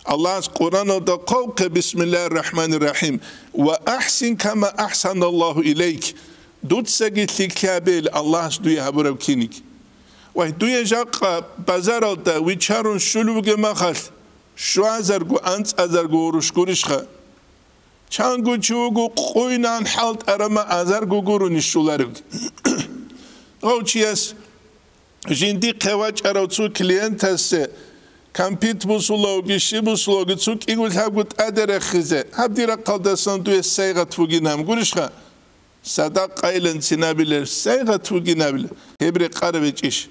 Аллагьас Къуръаналда хъвалхъе: «Бисмиллагьир рахӀманир рахӀим. Ва ахӀсин кама ахӀсаналлагьу илайк». Дуцаги лъикӀлъи гьабе, Аллагьас дуе гьабураб киниг. Вай, дуе жакъа базаралда вичарун щулеб бугеб махалъ, щуазарго, анцӀазарго гъурущ гурищха? Чанго чи вуго къуйнан хӀалтӀарама азарго гурони щуларевги. Гъав чияс жиндихъе вачӀарав цо клиентасе кампит бусулавги, щиб бусулавги цо кӀиго лъабго тӀаде рехизе, гьаб дир рахъалдасан дуе сайгъат бугинаб гурищха? Садакъайилан цинабилер сайгъат бугинабилер, гьеб рекъараб гьечӀищ?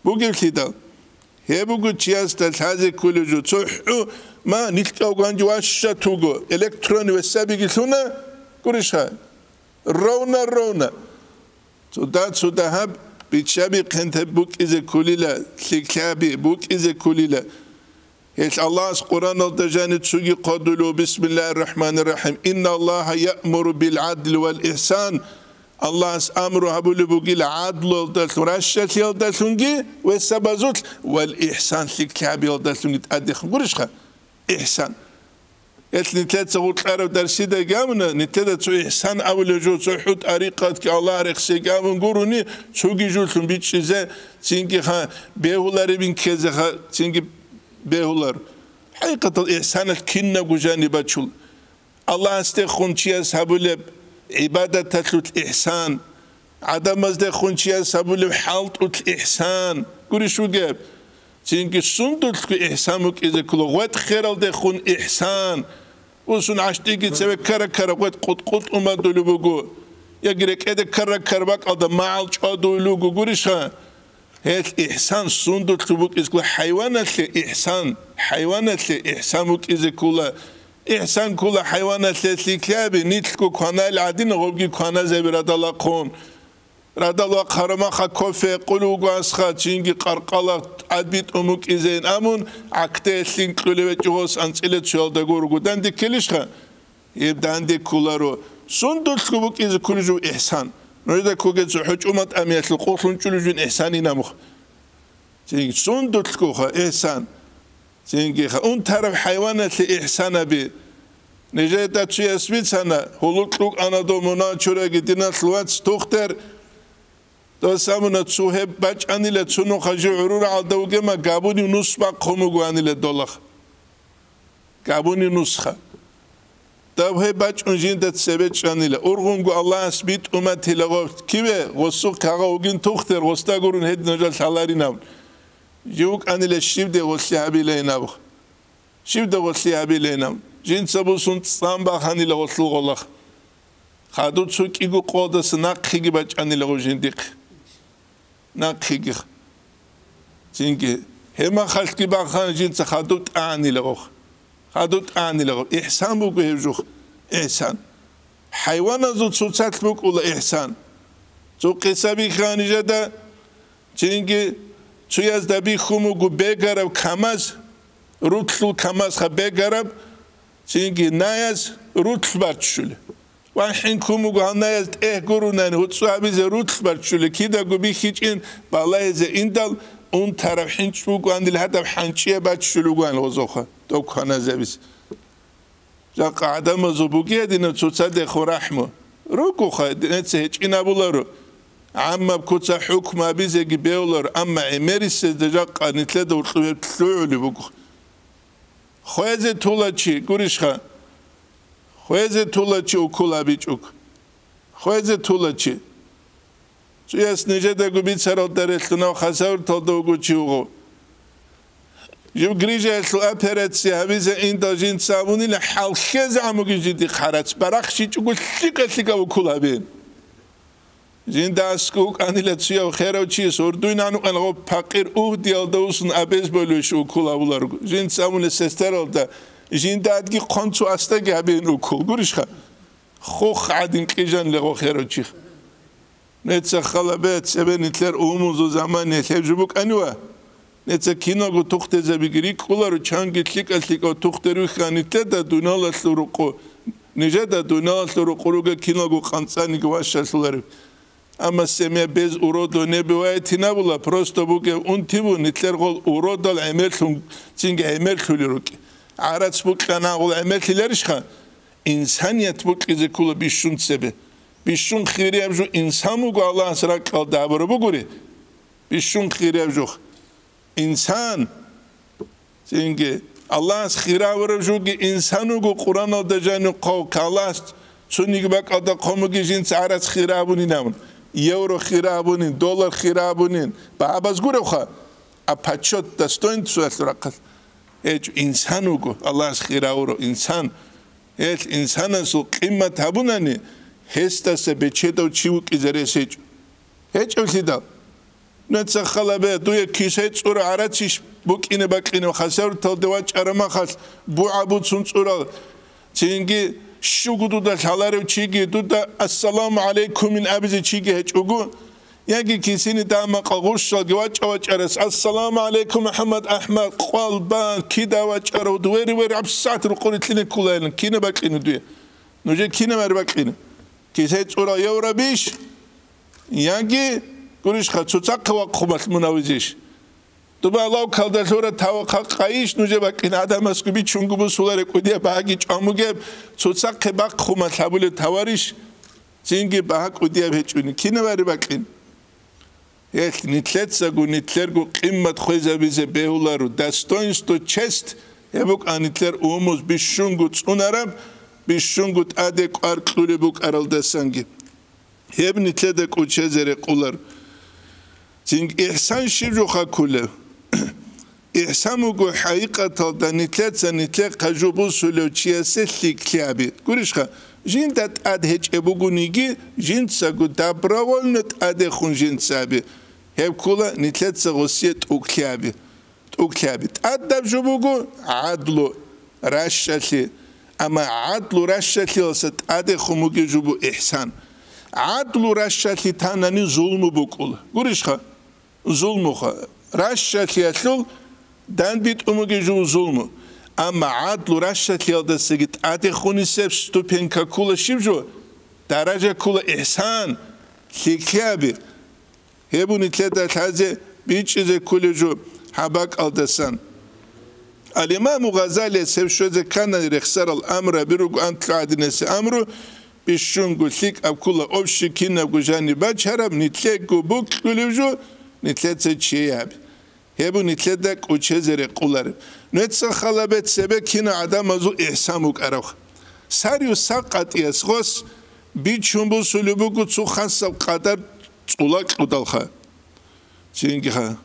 Бугеблъидал, гьеб буго чиясда лъазе кколев жо. Цо хӀу, ма, нилъ кӀав гванги ващат вуго, электронный весабиги лъуна, Гурищха? Ровно, ровно. Цуда-цуда гьаб, биччаби хъентаб букӀизе кколила, лъикӀлъаби букӀизе кколила. Гьелъ Аллагьас Къуръаналда жаниб цоги хъодулев: «Бисмиллагьир рахӀманир рахӀим. Инналлагьа яъмуру бил гӀадли вал ихсан». Аллагьас амру гьабулеб бугила гӀадлуялдалъун, ращалъиялдалъунги, весабазулъ, вал ихсан, лъикӀлъабиялдалъунги тӀадехун. Гурищха? Ихсан. Гьелъ нилъеца гъоркьараб дарсида гьавна, нилъеда цо ихсан абулев жо, цо хӀу тӀарикъатги Аллагь рехсеги абун гурони, цоги жолъун бичӀчӀизе, цинги ха бегьуларебин ккезеха, цинги бегьулар. ХӀакъикъатал ихсаналъ кинабго жаниб бачул. Аллагьасдехун чияс гьабулеб гӀибадаталъулъ ихсан, гӀадамаздехун чияс гьабулеб хӀалтӀулъ ихсан, гурищ бугеб? Цинги сундулъго ихсан букӀизе ккола, гъветӀ хералдехун ихсан. Усун гӀащтӀиги цеве ккара-ккара гъветӀ къутӀ-къутӀ умадулеб буго, яги рекӀеде ккара-ккара бакӀалда магӀал чӀвадулел руго, гурищха? Гьелъ ихсан сундулъго букӀизе ккола, хӀайваналъе ихсан, хӀайваналъе ихсан букӀизе ккола. Ихсан ккола хӀайваналъе лъикӀлъаби, нилъго кванал гӀадин, гъобги кваназаби радалахъун. Радал вахъ гьарамаха кофе къулев вуго асха, цинги къаркъала тӀадбитӀун букӀизейин абун, гӀакде лъин кьулев гьечӀо гъос анцӀила цоялда гурого. Данде ккелищха? Гьеб данде кколаро. Сундулъго букӀизе кколев жо ихсан. Нужеда ккоге цо хӀучӀума тӀамиялъул къулъун чӀулев жо ихсан инаб мух. Цинги сундулъгоха ихсан. Цинги ха унтараб хӀайваналъе ихсанаби. Нижеда цуяс бицана, гьулукь рукӀана дов мунагьал чураги диналъул вац тухтер. Дос абуна, цо гьеб бачӀанила, цо нуха жив гӀурурагӀалда вугема, габунив нус бахъун бугоанила долах. Габунив нусха. Даб гьеб бачӀун жинда цебе чӀанила. Ургъунго Аллагьас битӀуматила гъов. Киве, гъосухъ кагъа вугин тухтер, гъосда гурун гьедин нужал лъаларинав. Жив вукӀанила щибде гъолъи гьабилайин абухъ. Щибда гъолъи гьабилайин аб. Жинца бусун цӀан баханила гъолъул гъолахъ. Хадуб цо кӀиго къолдаса нахъеги бачӀанила гъов жиндихъ. Нахъеги. Цинги гьеб махалъги бахан жинца хадуб тӀагӀанила гъов. Хадуб тӀагӀанила гъов. Ихсан буго гьеб жух. Ихсан. ХӀайваназул цоцалъ букӀула ихсан. Цо къиса бихьа нижеда. Цинги цуязда бихьун буго бегараб камаз, рулъул камазха бегараб, цинги наяз рулъ барччулеб. Ва хӀинкун буго гьал наяз тӀегь гурунани гьуцӀу гьабизе рулъ барччулеб, кидаго бихьичӀин балагьизе индал, унтараб хӀинчӀ бугоанил гьадаб хӀанчӀияб баччулеб бугоан гъозохъа, доб кваназабизе. Жакъа гӀадамазул бугея динаб цоцадехун рахӀму. Ругоха, динаца гьечӀин абуларо. ГӀаммаб куца хӀукму абизеги бевлар, амма гӀемерисезда жакъа нилъеда гьоркьоб гьеб лъугӀулеб буго. Хвезе тула чи, гурищха? Хвезе тула чи укол абичӀого. Хвезе тула чи. Цуяс нижедаго бицаралда релълъунав хасавюрталда вуго чи вуго. Жив грижаялъул операция гьабизе индал жинца абунила, хӀалхьезе гӀамуги жиди хъарац, барахщичӀого лъикӀа-лъикӀав укол гьабе. Жинда аскӀов вукӀанила цуяв херав чияс, урдуйнан вукӀан гъоб пакъир угьдиялда усун абез болевищ укол гьабуларго. Жинца абуна сестералда, жинда адги хъван цо астаги гьабеян укол. Гурищха? Хох гӀадин кьижан лего херав чиха. Неца халабе цебе нилъер умумузул заман нилъер жо букӀанива? Неца киналго тухтезабиги рикӀкӀуларо, чанги лъикӀа-лъикӀав тухтер вихьа нилъеда дуналалъул рукъу, нижеда дуналалъул рукъу ругел киналго къанцӀаниги ващалъуларев. Амма семья без урода не бывает инабула, просто бугев унти бу, нилъер гъол уродал гӀемерлъун, цинги гӀемерлъулел рукӀи. ГӀарац букьана гъол гӀемерлъиларищха? Инсаният букьизе ккола бищун цебе. Бищун хирияб жо инсан вуго Аллагьас ракьалда абураб бугури. Бищун хирияб жо. Инсан. Цинги Аллагьас хиравараб жоги инсан вуго, Къураналда жанив хъав Аллагьас цониги бакӀалда хъомуги жинца гӀарац хира абунин абун, евро хира абунин, доллар хира абунин, багьабаз гуревха, а почет, достоинствоялъул рахъалъ. ГьечӀо, инсан вуго, Аллагьас хиравуро инсан. Гьелъ инсанасул къимат гьабунани, гьесдаса бечедав чи вукӀизе рес гьечӀо. ГьечӀевлъидал? Нуца халабе, дуе кисай цӀура гӀарацищ букӀине бакьинев хасавюрталде вачӀараб махалъ бугӀа буцун цӀурал, цинги Щуго дуда лъаларев чиги, дуда «Ассаламу гӀалайкумин» абизе чиги гьечӀого, яги кисине дагьа-макъал гъурщалги вачӀа-вачӀарас «Ассаламу гӀалайкум, МухӀаммад Ахмад, къвал бан, кида вачӀарав, вери-вери, гьабсагӀат рукъури лъине кколайилан, кина бакьина дуе. Нужее кинабари бакьина. Кисай цӀурал евро бищ? Яги, гурищха, цоцахъе вахъумалъ мунавизищ? Дуба лавкалда лъура тавахъа къайищ нужее бакьина, гӀадамасго бичунго бусуларе кӀудияб багьаги чӀван бугеб, цоцахъе бахъумалъ гьабулеб таварищ? Цинги багьа кӀудияб гьечӀони, кинабари бакьин? Гьелъ нилъецаго нилъерго къиммат хвезабизе бегьуларо, достоинство, честь, гьеб букӀа нилъер умумуз бищунго цӀунараб, бищунго тӀаде кӀвар кьулеб букӀаралдасанги. Гьеб нилъеда кӀочезе рекъолар. Цинги ихсан щиб жоха кколеб? Ихсан буго хӀакъикъаталда нилъеца нилъехъа жо бусулев чиясе лъикӀлъи гьаби. Гурищха, жинда тӀад гьечӀеб бугониги, жинцаго добровольно тӀадехун жинца гьаби. Гьеб ккола нилъеца гъосие тӀокӀлъи гьаби. ТӀокӀлъи гьаби. ТӀадаб жо буго гӀадлу, ращалъи. Амма гӀадлу, ращалъиялдаса тӀадехун бугеб жо буго ихсан. ГӀадлу, ращалъи танани зулму букӀула. Гурищха? Зулмуха. Ращалъиялъул данде тӀун бугеб жо зулму. Амма гӀадлу, ращалъиялдасаги тӀадехун нилъер ступенька ккола щиб жо? Даража ккола ихсан, лъикӀлъи гьаби. Гьеб нилъеда лъазе бичӀчӀизе кколеб жо гьаб бакӀалдасан. Ал-Имаму Гъазалияс гьеб щвезе ккана рехсарал амру гьабируго анлъго гӀадинасе амру, бищунго лъикӀаб ккола общий кинабго жаниб бачараб, нилъего букӀулеб жо нилъеца чияе гьаби. Гьеб нилъеда кӀочезе рекъолареб. Нужеца хал гьабе цебе кинаб гӀадамазул ихсан букӀарабха. Сарио сакъатӀияс гъос бичун бусулеб буго цо хасаб къадар цӀула кьудалха. Цинги ха.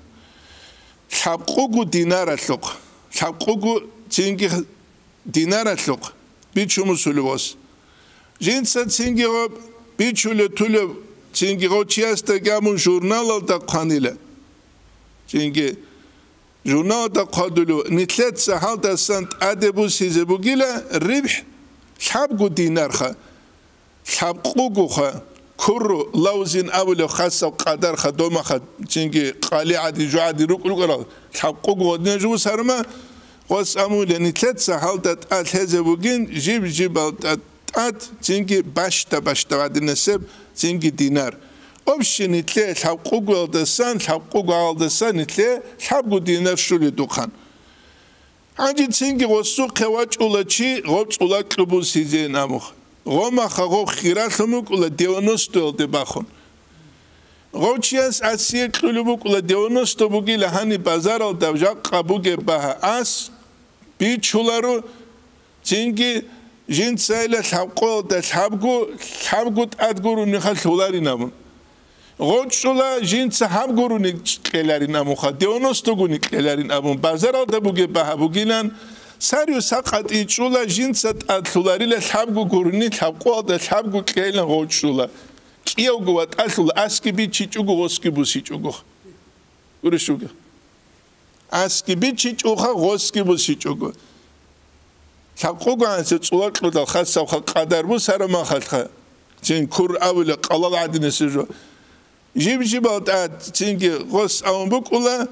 Лъабкъого динаралъухъ. Лъабкъого цинги ха-, динаралъухъ бичун бусулеб гъос. Жинца цинги гъоб бичулеб тулеб, цинги гъов чиясдаги абун журналалда хъванила. Цинги журналалда хъвадулев, нилъеца гьалдасан тӀаде бусизе бугила рибхӀ лъабго динарха, лъабкъугоха, курру лавзин абулев хасаб къадарха домаха, цинги къали гӀади жугӀади рукӀ-, рукӀарал лъабкъуго гъодина жугьу сарма, гъос амуле, нилъеца гьалда тӀад лъезе бугин жиб-жибал тӀад тӀад, цинги бащда-бащда гӀадинасеб, цинги динар. Общий нилъе лъабкъугоялдасан, лъабкъугоялдасан нилъе лъабго динар щуледухъан. Гьанже цинги гъосухъе вачӀула чи гъоб цӀула кьу бусизейин абухъ. Гъомаха гъоб хиралъун букӀула девяностоялде бахун. Гъов чияс асие кьулеб букӀула девяносто бугила гьаниб базаралда жакъа бугеб багьа ас бичуларо, цинги жинцайила лъабкъоялда лъабго, лъабго тӀад гурони хал лъуларин абун. ГъочӀула жинца гьаб гурони кьеларин абунха, девяносто гуни кьеларин абун, базаралда бугеб багьа бугилан, сарио сакъатӀи чӀула жинца тӀад лъуларила лъабго гурони, лъабкъоялда лъабго кьейилан гъочӀула. КӀиявго ватӀалъула, асги бичичӀого, гъосги бусичӀого. Гурищ вугев? Асги бичичӀоха, гъосги бусичӀого. Лъабкъугоанцев цӀула кьудал хасабха къадар бусарамахалъха, цин кур абула къалал гӀадинасе жо. Жиб-жибал тӀад цинги гъос авун букӀула,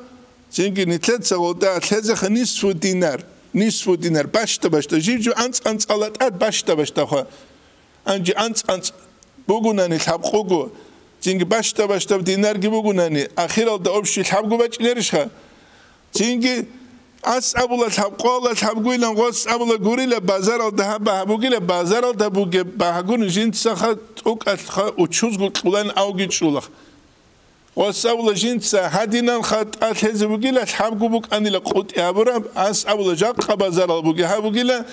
цинги нилъеца гъолда лъезеха нисфу динар, нисфу динар, бащда-бащда, жиб-жиб анцӀ-анцӀала тӀад бащда-бащдахъа. Анжи анцӀ-анцӀ бугунани лъабкъуго, цинги бащда-бащдаб динарги бугунани, ахиралда общий лъабго бачӀинарищха? Цинги ас абула лъабкъола лъабгуйлан гъос абула гурила, базаралда гьаб багьа бугила, базаралда бугеб багьагун жинцаха тӀукӀалъха учузго кьулан авги чӀулах. Гъос абула жинца гьадинанха тӀад лъезе бугила, лъабго букӀанила къутӀи гьабураб, ас абула жакъа базарал буги гьаб бугила,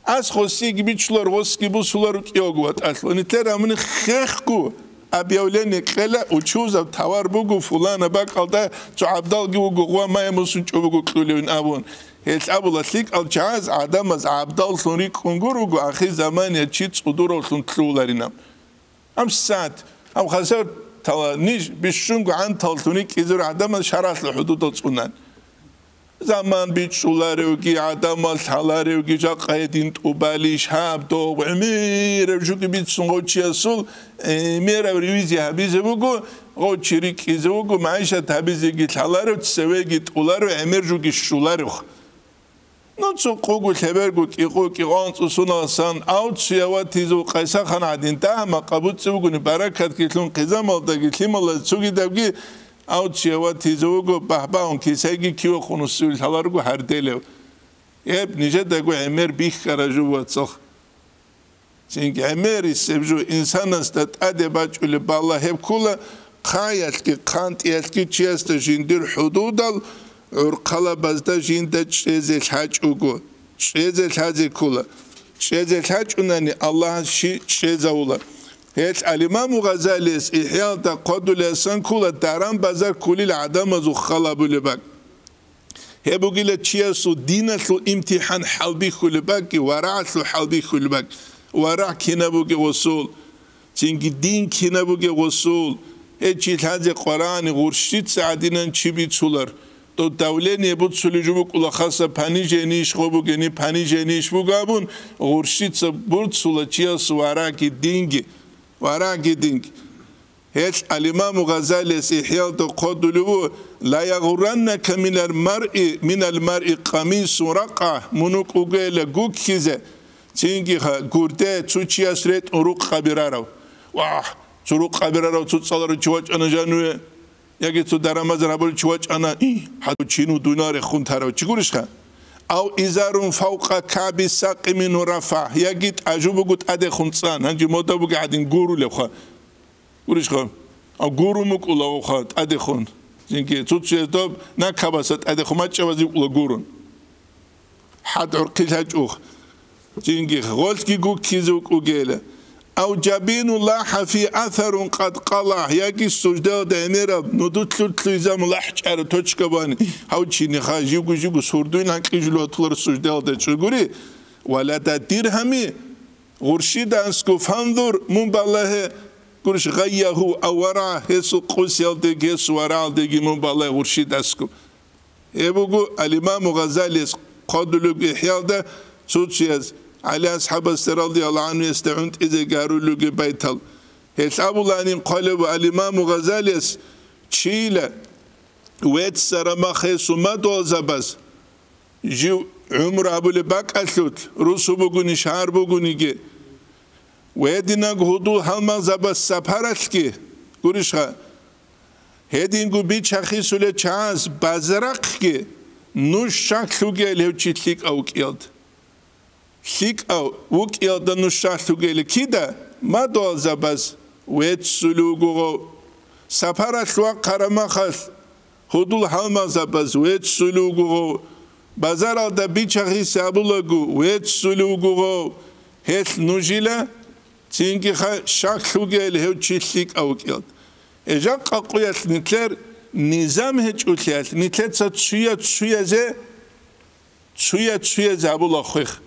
ас гъосиги бичулар, гъосги бусулар рукӀиялго ватӀалъ. Ва нилъер амни хехго объявление кьела, учузаб товар буго, фулана бакӀалда цо гӀабдалги вуго, гъва мая мусун чӀобого кьулевин абун. Гьелъ абула лъикӀал чагӀаз гӀадамаз гӀабдаллъун рикӀкӀун гуруго, ахир замания чи цӀудуравлъун лъугьуларинаб. Гьаб сагӀат, гьаб хасар тала ниж бищунго гӀанталлъун рикӀкӀизур гӀадамаз шаргӀалъул хӀудудал цӀунан. Заман бичӀчӀуларевги, гӀадамал лъаларевги, жакъа гьедин тӀубалищ гьаб, дов гӀемераб жуги бицун гъов чиясул гӀемераб ревизия гьабизе буго, гъов чи рикӀкӀизе вуго, магӀишат гьабизеги лъаларев, цевеги тӀуларев, гӀемер жуги щуларев. Ну, цо къугу лъеберго кӀикъу, кӀикъоялда цӀусуналасан, ав цуя ватизул къайсахан гӀадин, дагьа-макъа буцӀцӀи бугони, баракатги лъун, хъизамалдаги, лъималазе цугидабги, ав цуя ватизе вуго, багьбагьун кисайги кивехун уссивил лъаларго гьарделев. Гьеб нижедаго гӀемер бихьара жо, вацал. Цинги гӀемерисеб жо инсанасда тӀаде бачӀулеб балагь гьеб ккола, хъаялъги хъантӀиялъги чиясда жиндир хӀудудал гӀурхъалабазда жинда чӀезе лъачӀого, чӀезе лъазе ккола. ЧӀезе лъачӀунани Аллагьас щи чӀезавула. Гьелъ ал-Имаму Гъазалияс ИхӀяалда хъвадулеасан ккола даран-базар кколел гӀадамазул хал абулеб бакӀ. Гьеб бугила чиясул диналъул имтихӀан хӀалбихьулеб бакӀги, варагӀалъул хӀалбихьулеб бакӀ. ВарагӀ кинаб бугеб гъосул, цинги дин кинаб бугеб гъосул, гьечи лъазе къварани гъурщица гӀадинан чи бицулар. Дов давление буцулеб жо букӀула, хаса понижение иш гъо бугени, понижение иш буго абун, гъурщица буцула чиясул варагӀги динги, варагӀги динги. Гьелъ ал-Имаму Гъазалияс ИхӀяалда хъвадулев вуго: «Ла ягъурраннака минал маръи, минал маръи къамисун ракъа», мун вукӀугейила гуккизе, цинги гурде цо чияс ретӀун рукъ къабирарав. Вагь, цо рукъ къабирарав, цо цӀаларав чи вачӀана жаниве, яги цо даран-базар гьабулев чи вачӀана, гьадув чину дуна рехун тарав чи гурищха? Ав изарун фавкъа каби сакъи мингьу рафа, яги тӀажу буго тӀадехун цӀан, гьанже мода буго гӀадин гурулевха. Гурищха? А гуру мукӀула вуха тӀадехун. Цинги цуцуяз доб накабаса тӀадехун мачӀабазе вукӀула гурун. ХӀад гӀурхъи лъачӀух. Цинги гъолъги гуккизе вукӀугейила. Ав жабину лахӀа фи асарун къад къала, яги суждалда гӀемераб нудулъ-лъуйзамун лахӀчӀараб точка бани. Гьав чиниха живго-живго сурдуйин гьанкӀи жулатулар суждалда чӀугури. Валада диргьами. Гъурщидасго фанзур, мун балагье, гурищ, гъайягьу авара, гьесул къусиялдеги, гьесул варагӀалдеги мун балагье гъурщидасго. Гьеб буго ал-Имаму Гъазалияс хъвадулеб ИхӀяалда цуцуяз, ГӀали асхӀабасда радияллагьу гӀанхуясда гӀунтӀизе гарулеги байтал. Гьелъ абуланин хъвалеб ал-Имаму Гъазалияс: чила веццараб мах гьесул мадугьалзабаз, жив гӀумру гьабулеб бакӀалъулъ, русу бугони, шагьар бугониги, ва гьединаг гьудул-гьалмагъзабаз сапаралъги, гурищха, гьединго бичахисулел чагӀаз базарахъги нуж щаклъугел гьев чи лъикӀав вукӀиялда. ЛъикӀав вукӀиялда нуж щаклъугели кида? Мадугьалзабаз веццулев вуго гъов. Сапаралъ вахъараб махалъ гьудул-гьалмагъзабаз веццулев вуго гъов. Базаралда бичахисе абулаго веццулев вуго гъов. Гьелъ нужила цинги ха щаклъугел гьев чи лъикӀав вукӀиялда. Э, жакъа къуялъ нилъер низам гьечӀолъиялъ, нилъеца цуя-цуязе Цуя-цуязе гьабула хвех.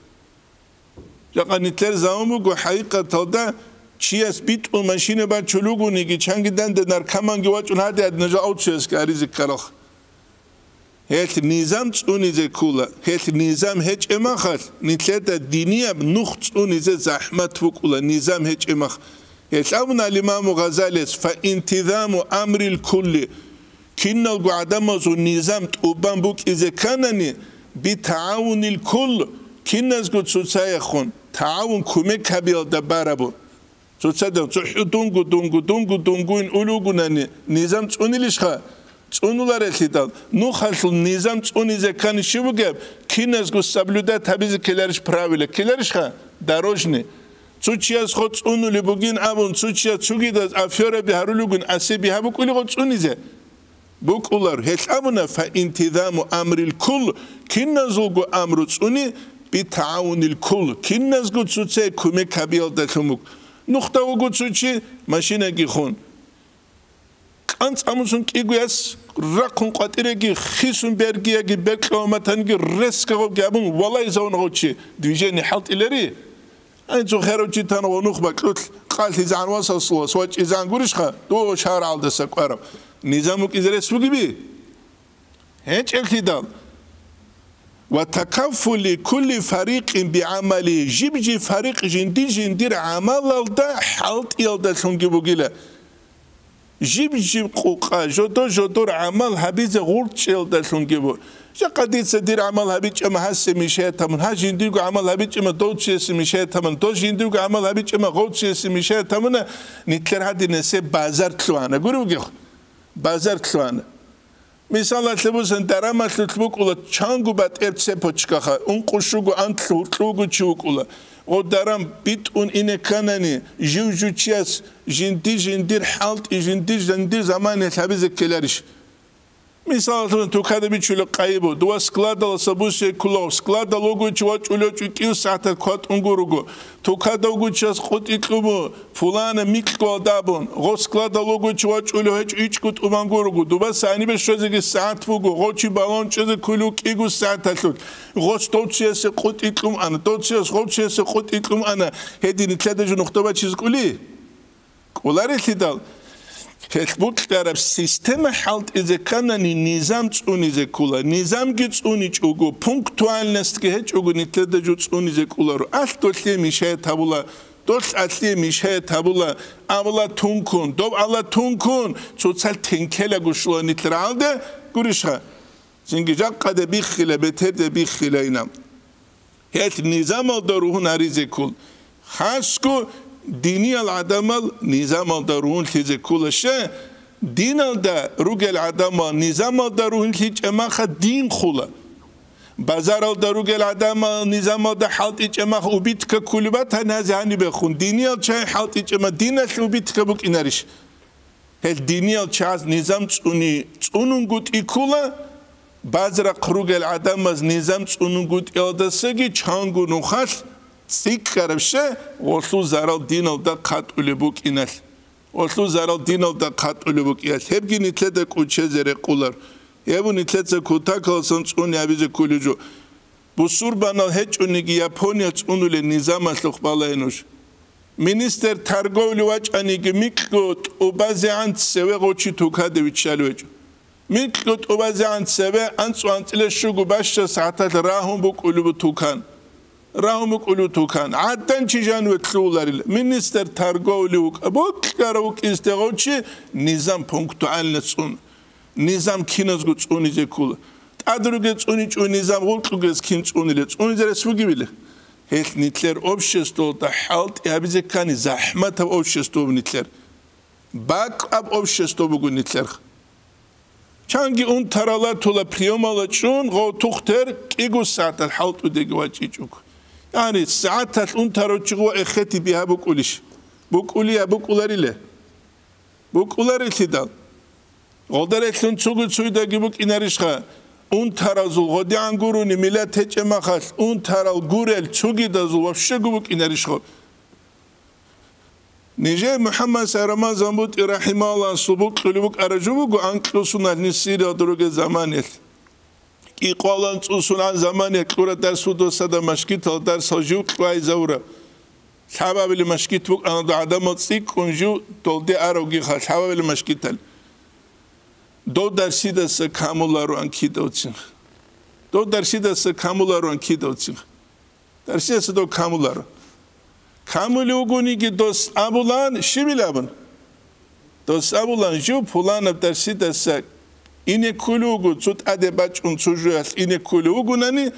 Жакъа нилъер заман буго, хӀакъикъаталда чияс битӀун машина бачулугониги, чанги данде наркоманги вачӀун гьади-гьади нужа авцуясги аризе ккаралха. Гьелъ низам цӀунизе ккула. Гьелъ низам гьечӀеб махалъ, нилъеда динияб нух цӀунизе захӀмат букӀула, низам гьечӀеб мах. Гьелъ абуна ал-Имаму Гъазалияс: «Фа интизаму амрил кулли». Киналго гӀадамазул низам тӀубан букӀизе кканани, битагӀавунил кул, киназго цоцаехун, тагӀавун, кумек гьабиялда барабу. Цоцадан цохӀо дунго, дунго, дунго, дунгуин улугунани низам цӀунилищха? ЦӀунуларелъидал, нухалъул низам цӀунизе ккани щиб бугеб, киназго соблюдать гьабизе ккеларищ правила, ккеларищха? Дорожный. Цо чияс хо цӀунули бугин абун, цо чияс цугидаз афёраби гьарулугин асеби гьабукӀули гъо цӀунизе. БукӀулар, гьелъ абуна: «Фа интизаму амрил кул», киназулго амру цӀуни, «битагӀавунил кул», киназго цоцай кумек гьабиялдалъун буго. Нухда вуго цо чи машинаги хун. КӀанцӀ амусун кӀигояс рахъун къватӀиреги хисун бергияги бекьаваматаниги рескагъобги абун валайзавун гъочи движение хӀалтӀилери. Ай, цо херав чи тана ва нух бакьулъ къалъизегӀан васасулас вачӀизегӀан гурищха, дов шаргӀалдаса кӀварав низам вукӀизе рес бугеби? ГьечӀеблъидал, Ва такаффули кулли фарикъин бигӀамали, жиб-жиб фарикъ жинди-жиндир гӀамалалда хӀалтӀиялдалъунги бугила. Жиб-жиб къукъа, жодо-жодор гӀамал гьабизе гъурчӀиялдалъунги бу. Жакъа дица дир гӀамал гьабичӀама гьасе мишаят гьабун, гьа жиндирго гӀамал гьабичӀама дов чиясе мишаят гьабун, дов жиндирго гӀамал гьабичӀама гъов чиясе мишаят гьабуна, нилъер гьадинесе базар лъугьана. Гури бугехъ, базар лъугьана. Мисалалъе бусан, дарамалъулъ букӀула чанго батӀеб цепочкаха, ункъо щуго анлъ гьуркьуго чи вукӀула. Гъо дарам битӀун ине кканани, жив-жучияс жинди-жиндир хӀалтӀи, жинди-жиндир заманиялъ гьабизе ккеларищ? Мисалалъе бусан, тукада бичула къайибу, дова складаласа бусей ккулагъ, складал вугучи вачӀулев чӀукӀив сагӀатал кватӀун гуруго. Тукада вугучияс къутӀи кьубу, пулана микьгуялда абун, гъо складал вугучи вачӀулев гьечӀо ичӀго тӀубан гуруго, дуба санибе щвезеги сагӀат буго, гъо чи балагьун чӀезе ккулев кӀиго сагӀаталъулъ, гъос дов чиясе къутӀи кьун ана, дов чияс гъов чиясе къутӀи кьун ана, гьедин нилъеда жо нухда бачизе кӀули? КӀоларелъидал, гьелъ букьараб система хӀалтӀизе кканани, низам цӀунизе ккула. Низамги цӀуничӀого, пунктуальностьги гьечӀого, нилъеда жо цӀунизе кӀоларо. Алъ долъие мишаят гьабула, долъ алъие мишаят гьабула, авала тункун, дов ала тункун, цоцал тенкелаго щула нилъ рагӀалде, гурищха? Цинги жакъаде биххила, бетӀерде биххила ина. Гьелъ низамалда ругьун гьаризе ккол. Хасго диниял гӀадамал низамалда ругьунлъизе ккола. Щай? Диналда ругел гӀадамал низамалда ругьунлъичӀеб маха дин хула. Базаралда ругел гӀадамал низамалда хӀалтӀичӀеб маха убитка кколеб батани гьазе гьанибехун. Диниял чагӀи хӀалтӀичӀеб ма диналъ убитка букӀинарищ? Гьел диниял чагӀаз низам цӀуни цӀунунгутӀи ккула, базрахъ ругел гӀадамаз низам цӀунунгутӀиялдасаги чанго нухалъ цӀикӀкӀараб щай гъолъул зарал диналда хъатӀулеб букӀиналъ. Гъолъул зарал диналда хъатӀулеб букӀиналъ. Гьебги нилъеда кӀучезе рекъолар. Гьеб нилъеца кутакаласан цӀуни абизе кколеб жо. Бусурбанал гьечӀониги Япония цӀунулел низамалъухъ балагье нуж. Министр торговли вачӀаниги микьго тӀубазегӀан цеве гъочи тукаде виччалев гьечӀо. Микьго тӀубазегӀан цеве анцӀу-анцӀила щуго баща сагӀаталъ рагьун букӀулеб тукан. Рагьун букӀулеб тукан. ГӀадан чи жаниве лъугьуларила. Министр торговли вукӀа. Бокьарав вукӀинсде гъочи низам пунктуальность цӀун. Низам киназго цӀунизе ккула. ТӀад ругел цӀуничӀо низам гъоркьугез кин цӀуниле, цӀунизе рес бугебили? Гьелъ нилъер обществоялда хӀалтӀи гьабизе ккани, захӀматаб общество буго нилъер. БакӀаб общество буго нилъер. Чанги унтарала тула приёмала чӀун, гъов тухтер кӀиго сагӀатал хӀалтӀудеги вачӀичӀого. Яни сагӀаталъ унтарав чи гъо эхети бигьа букӀулищ? БукӀулия букӀулариле? БукӀуларелъидал. Гъолдарелъун цугу-цуйдаги букӀинарищха? Унтаразул гъодигӀан гурони миллат гьечӀеб махалъ, унтарал гурел цугидазул вообще-го букӀинарищха? Нижер МухӀаммад Сарамазан бутӀи рахӀимагьуллагьасул букьулеб букӀараб жо буго анкьусуналъ ниж Сириялда ругел заманиялъ. КӀикъвалан цӀусулгӀан заманиялъ кьураб дарс будосада машгитал дарсал жив кьвайзавураб. Лъабабилеб машгит букӀана дов гӀадамал цӀикӀкӀун жив долде аравгиха лъабабилеб машгитал. Дов дарсидаса камулароан кидавцин. Дов дарсидаса камулароан кидавцин. Дарсидаса дов камуларо. Камулев вугониги дос абулан, щибил абун? Дос абулан, жив пуланаб дарсидаса ине кколев вуго, цо тӀаде бачӀун цо жоялъ ине кколев вугонани,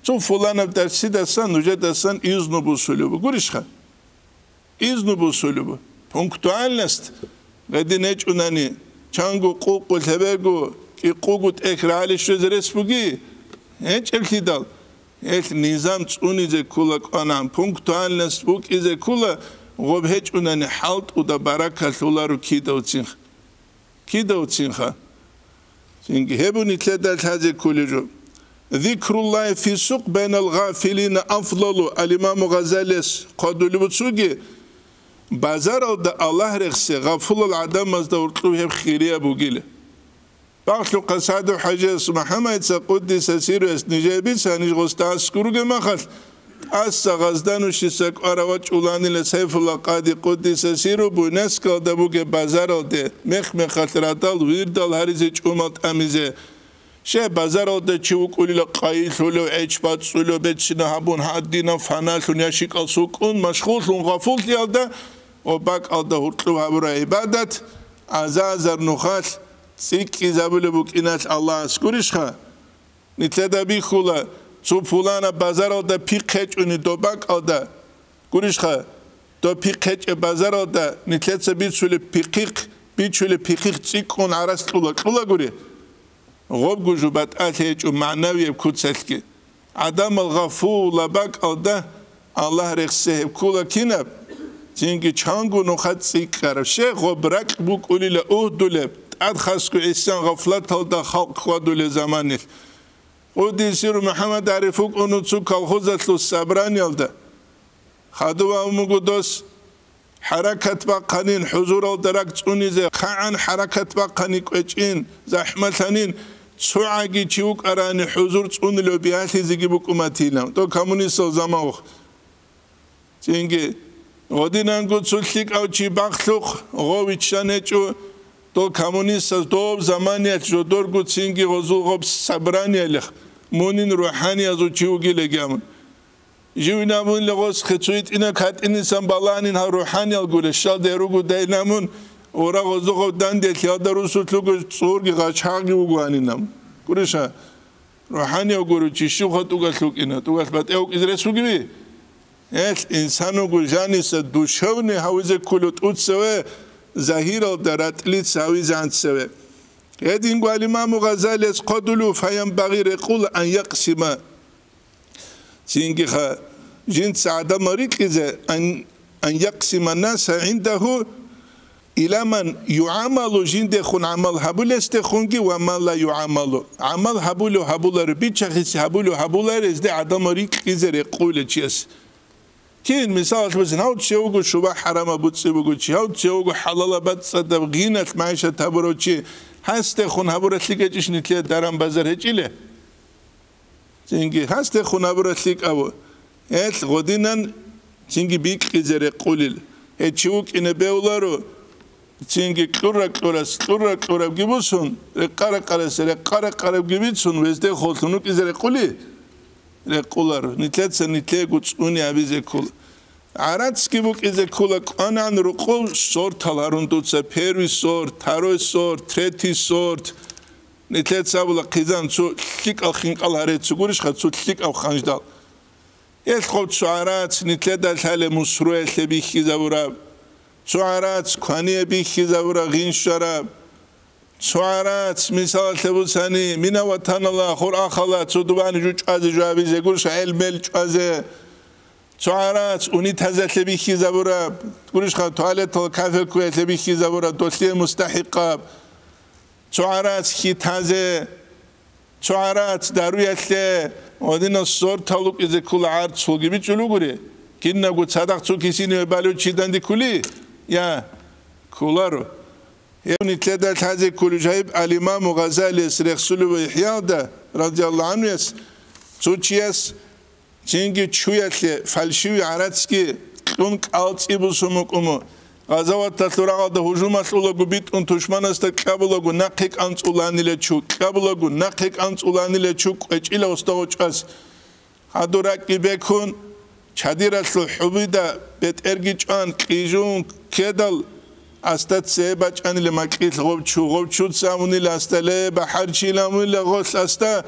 цо пуланаб дарсидасан нужедасан изну бусулев вуго. Гурищха? Изну бусулеб. Пунктуальность гъедин гьечӀунани, чанго къукъу лъеберго, кӀикъуго тӀехь рагӀали щвезе рес буги? ГьечӀеблъидал, гьелъ низам цӀунизе ккула кӀванагӀан, пунктуальность букӀизе ккула, гъоб гьечӀунани хӀалтӀуда баракалъуларо кидавцин. Кидавцинха. Цинги гьеб нилъеда лъазе кколеб жо. Зикруллагьи фи сукъ байнал гъафилина афдалу, ал-Имаму Гъазалияс хъвадулеб буцуги, базаралда Аллагь рехсе гъафулал гӀадамазда гьоркьоб гьеб хирияб бугила. Багълъухъа СагӀду-хӀажияс МухӀаммадица, къуддиса сирругьу, нижее бицана, ниж гъосда аскӀор ругеб махалъ, тӀаса Гъазданущица кӀвара вачӀуланила Сайфулла къади, къуддиса сирругьу, Буйнакскалда бугеб базаралде, мех-мехалъ радал, вирдал гьаризе, чӀумал тӀамизе. Щай базаралда чи вукӀулила къайилъулев, гӀеч бацӀцӀулев, бецина гьабун, гьадинаб фаналъун ящикӀал сукӀун, машгъуллъун гъафуллъиялда ва бакӀалда гьуркьуб гьабураб гӀибадат, азар-азар нухалъ цӀикӀкӀизабулеб букӀиналъ Аллагьас гурищха? Нилъеда бихьула, цо пуланаб базаралда пихъ гьечӀони доб бакӀалда, гурищха, доб пихъ гьечӀеб базаралда нилъеца бицулеб пихъихъ, бичулеб пихъихъ цӀикӀкӀун гӀарац кьула, кьулагури. Гъобго жо батӀалъи гьечӀо магӀнавияб куцалъги. ГӀадамал гъафулаб бакӀалда Аллагь рехсей гьеб ккула кинаб? Цинги чанго нуха цӀикӀкӀараб. Щай гъоб ракь букӀулила угьдулеб, тӀад хасго гӀисан гъафлаталда халкъ хьвадулел заманилъ. Къуддиса сирругьу МухӀаммад ГӀариф вукӀун цо колхозалъул собраниялда. Хадув вуго дос, хӀаракат бахъанин, хӀузуралда ракӀ цӀунизе, хъагӀан хӀаракат бахъани кӀвечӀин, захӀмалъанин, цо гӀаги чи вукӀарани хӀузур цӀунилев биялъизеги букӀуматилан, дов коммунистал заман вух. Цинги, гъодинанго цо лъикӀав чи бахлъухъ, гъов виччан гьечӀо, дов коммунистаз доб заманиялъ жодорго цинги гъозул гъоб собраниялихъ, мунин рухӀаниязул чи вугилеги абун. Живин абунила гъос хецуй тӀина катӀинисан балагьанин гьал рухӀаниял гуре, щалде руго дайнамун, ора гъозухъав данде лъиялда русулъуго цӀурги гъачагъги вугоанинам. Гуриша, рухӀанияв гуру чи щив хатӀугалъ вукӀина, тӀугалъ батӀев вукӀизе рес вугеви? Гьелъ инсан вуго жаниса душевный гьавизе кколев тӀуцеве, загьиралда ратӀлица гьавизанцеве. Гьединго ал-Имаму Гъазалияс хъодулев фаянбагъи рекъула ан якъсима. Цингиха, жинца гӀадамал рикьизе, ан, ан якъсима наса гӀиндагьу, иламан югӀамалу, жиндехун гӀамал гьабулесдехунги ва ман ла югӀамалу. ГӀамал гьабулев гьабуларе, бичахиси гьабулев гьабуларезде гӀадамал рикьизе рекъулел чияс. Кин, мисалалъ босин, гьав цевего шуба хӀарама буцӀи буго чи, гьав цевего хӀалала бацӀцӀадаб гъиналъ майшат гьабурав чи, гьасдехун гьабуралъи гьечӀищ нилъее даран-базар гьечӀиле? Цинги гьасдехун гьабуралъи кӀаво, гьелъ гъодинан цинги бикьизе рекъулел. Гьечи вукӀине бевларо, цинги кьура-кьурас кьура-кьурабги бусун, рекъа-рекъарас рекъа-рекъарабги бицун, везде холлъун вукӀизе рекъули? Рекъуларо. Нилъеца нилъего цӀуни абизе ккола. ГӀарацги букӀизе ккола, кӀванагӀан рукъов сортал гьарун дуца, первый сорт, второй сорт, третий сорт. Нилъеца абула хъизан цо лъикӀал хинкӀал гьаре цо гурищха, цо лъикӀав ханждал. Элъгъов цо гӀарац нилъеда лъалеб мусруялъе бихьизабураб, цо гӀарац квание бихьизабураб гъин щвараб, цо гӀарац, мисалалъе буцани, мина ватанала, хур ахала, цо дубани жо чӀвазе жо абизе гурищха, гӀел-мел чӀвазе, цо гӀарац унитазалъе бихьизабураб, гурищха, туалетал кафелккуялъе бихьизабураб, долъие мустахӀикъаб, цо гӀарац хьитазе, цо гӀарац даруялъе, гьадинал сортал вукӀизе ккола гӀарцулги бичӀчӀулугури, кинабго цадахъ цо кисиниве балев чи данде ккули? Я, кколаро. Гьев нилъеда лъазе кколев жагьиб ал-Имаму Гъазалияс рехсулев ИхӀяалда, радияллагьу гӀанхуяс, цо чияс Цинги чуялъе фальшивый гӀарацги кьун кӀалцӀи бусун букӀун, гъазаваталъул рагъалда гьужумалъулаго битӀун тушманасда кьабулаго нахъе кӀанцӀуланила чу, кьабулаго нахъе кӀанцӀуланила чу кӀвечӀила устагъо чӀваз. Гьадур ракӀги бекун, чадиралъул хӀубида бетӀерги чӀван, кьижун ккедал, асда цее бачӀанила макьилъ гъов чу, гъов чуца амунила асда ле бахӀарчила амунила гъолъ асда,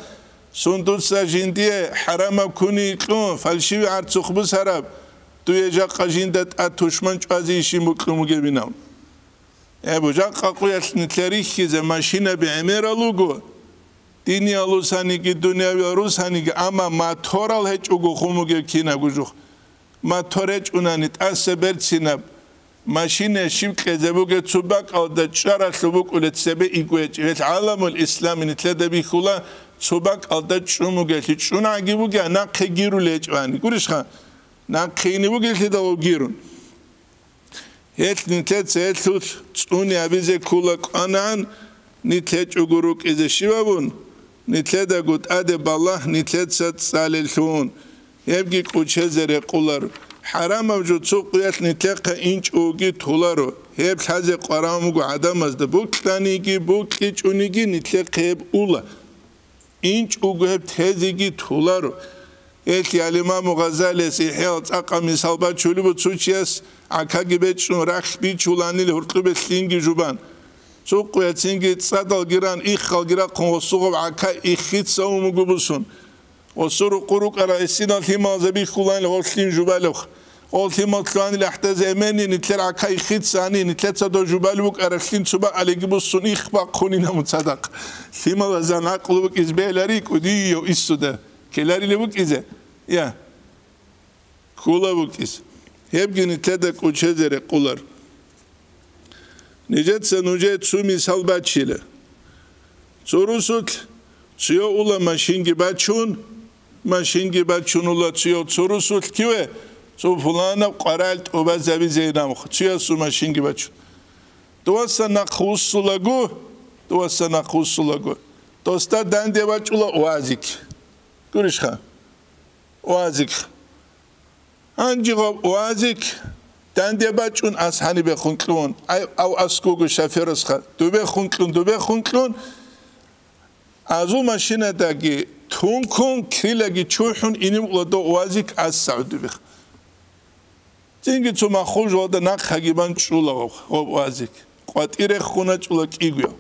Сундуца жиндие хӀарамаб куни кьун, фальшивый гӀарцухъ бусараб, дуе жакъа жинда тӀад тушман чӀвазе ишин букьун бугебинав? Эбу, жакъа къуялъ нилъер рихьизе машинаби гӀемерал руго, диниял русаниги, дунявиял русаниги, амма моторал гьечӀого хун бугеб кинабго жух. Мотор гьечӀунани тӀаса берцинаб машина щиб кьезе бугеб цо бакӀалда чӀаралъуб букӀулеб цебе игечӀеб. Гьел гӀаламул ислами нилъеда бихьула, цо бакӀалда чӀун бугелъи чӀунагӀаги бугеан нахъе гирули гьечӀебани. Гурищха? Нахъе ине бугелъидал гьев гирун. Гьелъ нилъеца гьелъулъ цӀуни абизе ккола кӀванагӀан, нилъ гьечӀого рукӀизе щибабун, нилъедаго тӀаде балагь нилъеца цӀалеллъун, гьебги кӀучезе рекъуларо. ХӀарамаб жо цо къуялъ нилъехъа инчӀого толаро, гьеб лъазе къваран буго гӀадамазда, букьаниги, букьичӀониги нилъехъе гьеб ула. ИнчӀого гьеб тезеги толаро. Гьелъ гьал имаму Гъазалияс ИхӀял цӀакъа мисал бачулеб буго, цо чияс гӀакаги бечӀчӀун рахь бичуланил гьоркьобе лъинги жубан. Цо къуяцинги цӀадалги ран, иххалги рахъун гъосул гъоб гӀака иххица ун буго бусун. Гъосул рукъу рукӀарал гӀисинал лъималазда бихьуланил гъоб лъин жубалевха. Гъол лъимал лъугьанил ахӀдаз эменни, нилъер гӀака иххицани, нилъеца дов жубалев вукӀарав лъин цо бакӀалиги буссун, их бахъунин гьабун цадахъ. Лъималазда накълу букӀиз бегьлари кӀудияв иссуда. Ккеларилев вукӀизе? Я. Ккола вукӀиз. Гьебги нилъеда кӀочезе рекъолар. Нижеца нужее цо мисал бачила. Цо русулъ цояв ула машинги бачун, машинги бачун ула цояв цо русулъ киве, цо фуланаб къварал тӀубазабизейилан, цоясул машинги бачун. Дуваса нахъ вуссулаго, дуваса нахъ вуссулаго, досда данде бачӀула УАЗик. Гурищха? УАЗик. Гьанже гъаб УАЗик данде бачӀун ас гьанибехун кьун, ай, ав аскуго шоферасха, дубехун кьун, дубехун кьун, азул машинадаги тункун, крилаги чухӀун инив уладо УАЗик ас сагӀудубех. Цинги цо маххул жолда нахъаги бан чӀула гъаб, гъаб УАЗик. КъватӀирехун чӀула кӀигуяв.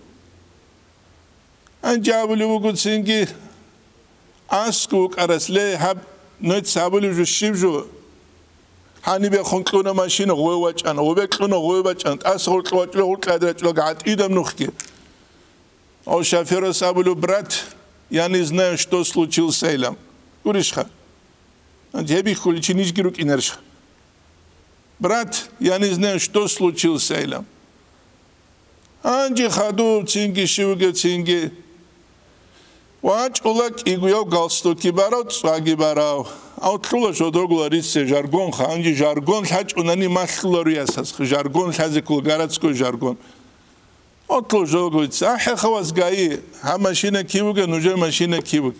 Гьанже абулев вуго цинги, аскӀов вукӀарас, ле, гьаб, нуц гьабулев жо щиб жо? Гьанибехун кьуна машина, гъой вачӀана, гъобе кьуна, гъой бачӀана, тӀаса гъоркье вачӀула, гъоркье гьадин рачӀула, гӀатӀидаб нухги. Гьав шоферас абулев: «Брат, я не знаю, что случилось», — илан. Гурищха? Гьанже гьеб бихьулев чи нижги рукӀинарищха? «Брат, я не знаю, что случилось», — илан. Гьанже хадуб цинги щивги цинги вачӀула кӀигуяв галстуки барав, цӀваги барав. Автлъула жодоргула рице жаргонха, гьанже жаргон лъачӀунани малъуларо ясас, жаргон лъазе ккола, городской жаргон. Отлъул жолгойца, ахӀехавас гайи, гьаб машина кивуге, нужер машина кивуге.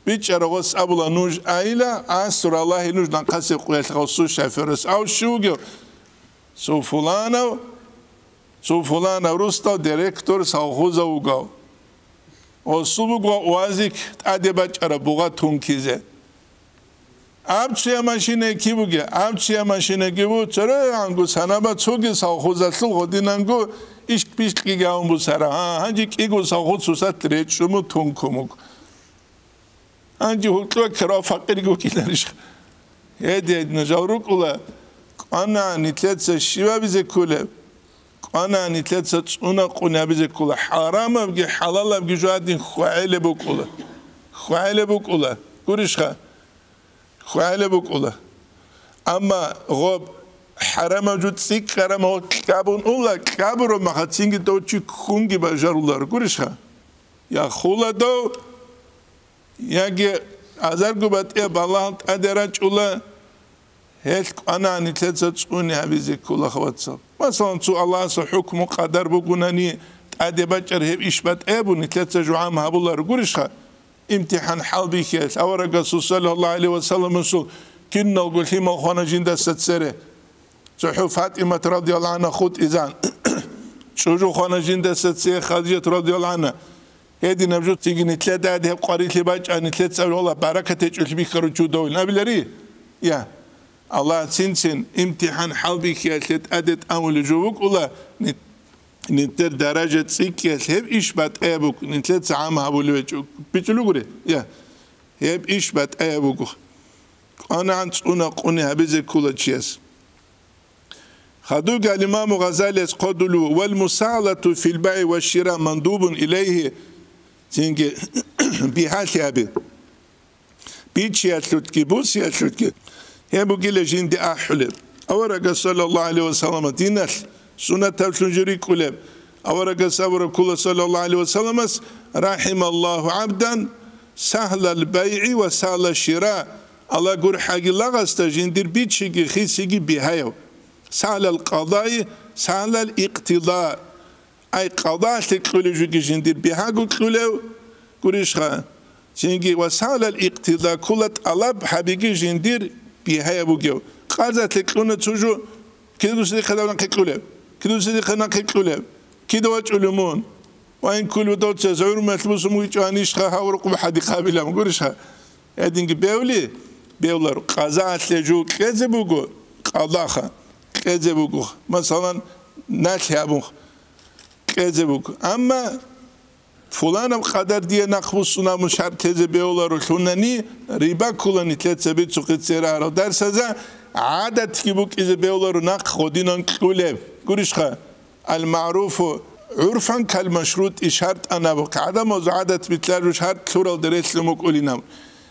БичӀчӀарагъас абула нуж айила, асур Аллагьи нуж нахъасе къуялъ гъосул шоферас. Ав щив вугев? Цо фуланав, цо фуланав рустав директор совхоза вугав. Гъосул буго УАЗик тӀаде бачӀараб бугъа тункизе. Абцуя машина кибуге, абцуя машина гибу, церегӀанго санаба цоги совхозалъул гъодинанго ишк-пишкьги гавун бусара. Гьа, гьанже кӀиго совхоз сусат речӀчӀуму тункумуг. Гьанже гьуркьуя ккарав факъирги вукӀинарищ? Гьедин, нужал рукӀула, кӀвана, нилъеца щивабизе кколеб? КӀвана, нилъеца цӀуна-къуни гьабизе ккола, хӀарамабги хӀалалабги жо гьадин хьвагӀелеб букӀула. ХьвагӀелеб букӀула. Гурищха? ХьвагӀелеб букӀула. Амма гъоб хӀарамаб жо цӀикӀкӀараб магьу кьабун ула, кьабураб махацинги дов чи ккунги бажаруларо. Гурищха? Я хула дов, яги азарго батӀияб балагьал тӀаде рачӀула, гьелъ кӀвана нилъеца цӀуни гьабизе ккола, хавацал. Масалан, цо Аллагьасул хӀукму-къадар бугунани тӀаде бачӀар гьеб иш батӀаяб, нилъеца жугьам гьабуларо. Гурищха? ИмтихӀан хӀалбихьиялъ аварагасул саллаллагьу гӀалайгьи ва салламасул киналго лъимал хвана жиндаса цере. ЦохӀо ФатӀимат радияллагьу гӀанха хутӀизан, чӀужу хвана жиндаса цее Хадижат радияллагьу гӀанха. Гьединаб жо цинги нилъеда гьеб къварилъи бачӀа, нилъеца Аллагь баракат гьечӀолъи бихьарав чудавин абилари? Я. Аллагь цин-цин имтихӀан хӀалбихьиялъе тӀаде тӀамулев жо вукӀула, ни-, нилъер даража цӀикӀкӀиялъ гьеб иш батӀаяб буго, нилъеца гӀам гьабулев гьечӀо, бичӀчӀулев гури? Я. Гьеб иш батӀаяб буго. КӀванагӀан цӀуна-къуни гьабизе ккола чияс. Хадуб гьал имаму Гъазалияс хъодулев: «Вал мусагьалату фил байгӀи ва шира мандубун илайгьи», цинги бигьалъи гьаби. Бичиялъулъги, бусиялъулъги гьеб бугила жинди ахӀулеб. Аварагас саллаллагьу гӀалайгьи ва саллама диналъ суннатаблъун жо рикӀкӀулеб. Аварагас абураб ккола саллаллагьу гӀалайгьи ва салламас: «РахӀималлагьу гӀабдан сагьлал байгӀи ва сагьла шира», Аллагь гурхӀаги лагъасда жиндир бичиги хисиги бигьаяв. Сагьлал къадаи, сагьлал икътида. Ай, къалдаалъе кьулев жуги жиндир бигьаго кьулев, гурищха? Цинги ва сагьлал икътида ккола тӀалаб гьабиги жиндир бигьаяб бугев. Къарзалъе кьуна цо жо, кидусидихъе нахъе кьулев? Кидусидихъе нахъе кьулев? Кида вачӀулев мун? Ва ин кулу доцаз гӀурмалъ бусумгичӀо анишха гьаврукъ бахӀади къабилам гурищха? Гьединги бевли, бевлар, къазаалъе жу кьезе буго, къалаха, кьезе буго. Масалан, налъи абун кьезе буго. Амма фуланаб къадар дие нахъ буссун абун шартӀ лъезе бевларо лъунани, риба ккула нилъеца бицухъе церагьарал дарсаза, гӀадатги букӀизе бевларо нахъ гъодинан кьулеб. Гурищха? Ал-магӀруфу гӀурфан кал-машрути, шартӀан абухъе. ГӀадамазул гӀадат битлъараб шартӀ лъуралда релълъун букӀулинаб.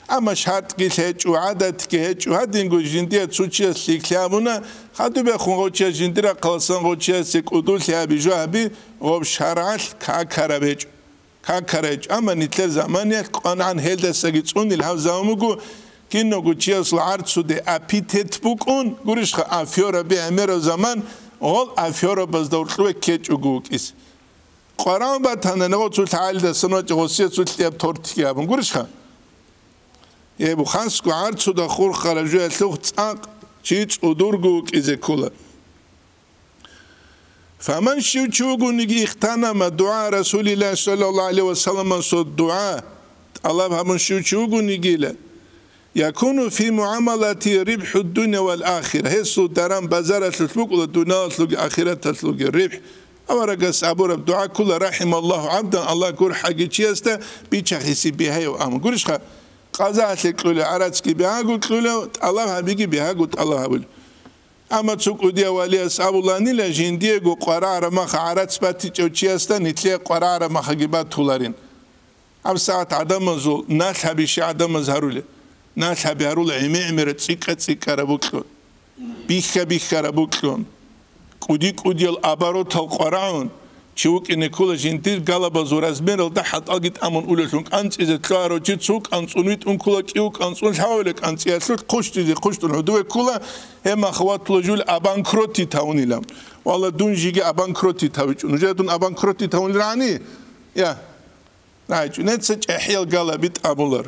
Амма шартӀги лъечӀо, гӀадатги гьечӀо, гьадинго жиндие цо чияс лъикӀлъи абуна, хадубехун гъов чияс жиндир рахъаласан гъов чиясе кӀудулъи гьаби, жо гьаби, гъоб шаргӀалъ какараб гьечӀо. КакарайчӀ, амма нилъер заманиялъ кӀванагӀан гьелдасаги цӀунил гьав заман буго, киного чиясул гӀарцуде аппетит букӀун, гурищха, афёра бегӀмерав заман, гъол афёрабазда уркьуве ккечӀого вукӀис. Къваравун батана, гъо цо лъагӀалидасан вачӀа гъосие цо лъияб тортги абун, гурищха? Гьеб хасго гӀарцуда хурхараб жуялъухъ цӀакъ чи цӀудурго вукӀизе ккола. Фаман, щив чи вугониги, ихтанама дугӀа Расулиллагь саллаллагьу гӀалайгьи ва салламасул дугӀа тӀалаб гьабун щив чи вугонигила, якуну фи мугӀамалати рибхӀу дунья вал ахира, гьесул даран базаралъулъ букӀула дуниялалъулги ахираталъулги рибхӀ. Аварагас абураб дугӀа ккула, рахӀималлагьу гӀабдан, Аллагь гурхӀаги чиясда бичахиси бигьаяв аму. Гурищха, къазаалъе кьулев гӀарацги бигьаго кьулев, тӀалаб гьабиги бигьаго тӀалаб гьабулев. Амма цо кӀудияв валияс абуланила, жиндиего къварагӀараб маха гӀарац батичӀев чиясда нилъее къварагӀараб махаги батуларин. ГьабсагӀат гӀадамазул налъ гьабищи гӀадамаз гьарулел? Налъ гьаби гьарула гӀемер-гӀемераб, цӀикӀкӀа-цӀикӀкӀараб букьун, бихьа-бихьараб букьун, кӀуди-кӀудиял оборотал къварагӀун, чи вукӀине ккола жиндир галабазул размералда хӀатӀалги тӀамун улеллъун, кӀанцӀизе лъугьарав чи цо кӀанцӀун витӀун ккола, кӀив кӀанцӀун лъававилеб кӀанцӀиялъулъ хъущтӀизе хъущтӀун гьудуве ккола, гьеб махаватула жул обанкротить гьавунилан. Валла, дун жеги обанкротить гьавичӀо. Нужеда дун обанкротить гьавуниларани? Я. РагӀичӀо, неца чӀехӀиял галаби тӀамулар.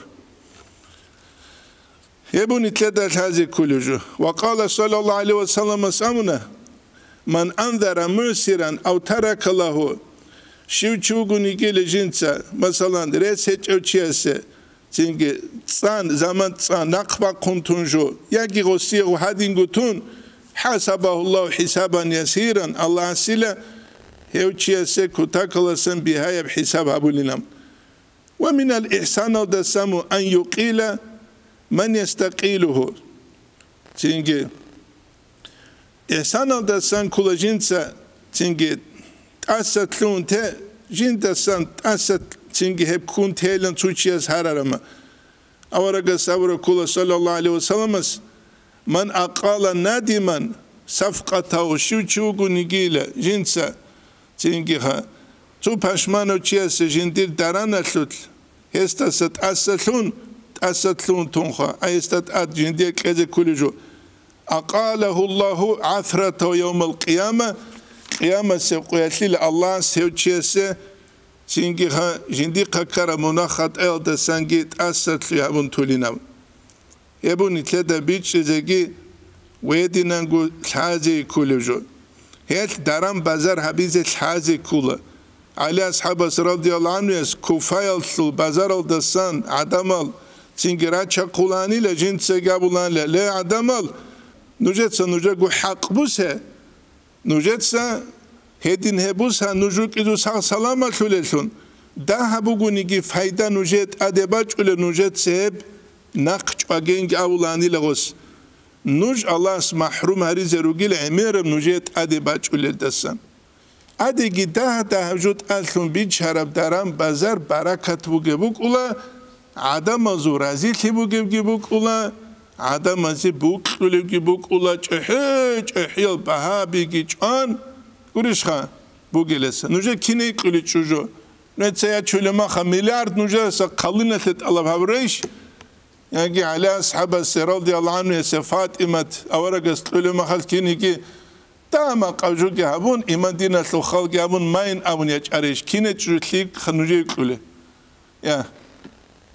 Гьеб нилъеда лъазе кколев жо. Ва къала саллаллагьу гӀалайгьи ва салламас абуна: «Ман анзара мугӀсиран ав тарака лагьу», щив чи вугониги жинца, масалан, рес гьечӀев чиясе, цинги цӀан, заман цӀан, нахъ бахъун тун жо, яги гъосие гьадинго тун, хӀасабагьуллагьу хӀисабан ясиран, Аллагьасила гьев чиясе кутакаласан бигьаяб хӀисаб гьабулилан. Ва минал ихсаналдасан ан юкъила ман ястакъилугьу. Цинги ихсаналдасан ккола жинца, цинги тӀаса лъугьун те, жиндасан тӀаса цинги гьеб ккун телан цо чияс гьарарама. Аварагас абураб ккола, саллаллагьу гӀалайгьи ва салламас: «Ман акъала надиман сафкъатагьу», щив чи вугонигила жинца, цинги ха, цо пашманав чиясе жиндир дараналъулъ, гьесдаса тӀаса лъун, тӀаса лъун тунха, а гьесда тӀад жиндие кьезе кколев жо. «Акъалагьуллагьу гӀафратагьу явмал къияма», къиямасеб къоялъила Аллагьас гьев чиясе цинги ха, жиндихъа ккараб мунагь-хатӀаялдасанги тӀаса лъугьун гьабун тулинаб. Гьеб нилъеда бичӀчӀизеги гьединанго лъазе кколев жо. Гьелъ даран-базар гьабизе лъазе ккола. ГӀали асхӀабас радияллагьу гӀанхуяс Куфаялъул базаралдасан гӀадамал цинги рачахъуланила, жинцаги абуланила: «Ле, гӀадамал, нужеца нужего хӀакъ бусе, нужеца гьедин гьебуса, нуж рукӀизул сагъ-саламалъулеллъун. Дагьаб бугониги пайда нужее тӀаде бачӀулеб, нужеца гьеб нахъ чӀвагенги», — абуланила гъос. Нуж Аллагьас махӀрум гьаризе ругел гӀемераб нужее тӀаде бачӀулелдасан. Адеги дагь-дагь жо тӀалъун биччараб даран-базар баракат бугеб букӀула, гӀадамазул разилъи бугебги букӀула, гӀадамазе бокьулебги букӀула, чӀехӀе-чӀехӀиял багьабиги чӀван, гурищха, бугеласа. Нужер кине кьули чӀужу? Неца ячулеб маха миллиард нужераса хъалиналъе тӀалаб гьабурейищ? Яги ГӀали асхӀабасе, радияллагьу гӀанхуясе, ФатӀимат аварагас кьулеб махалъ кинеги, дама къавжуги гьабун, иман диналъул халги гьабун, майин абун ячӀарищ, кине чӀужу лъикӀха нужее кьуле? Я.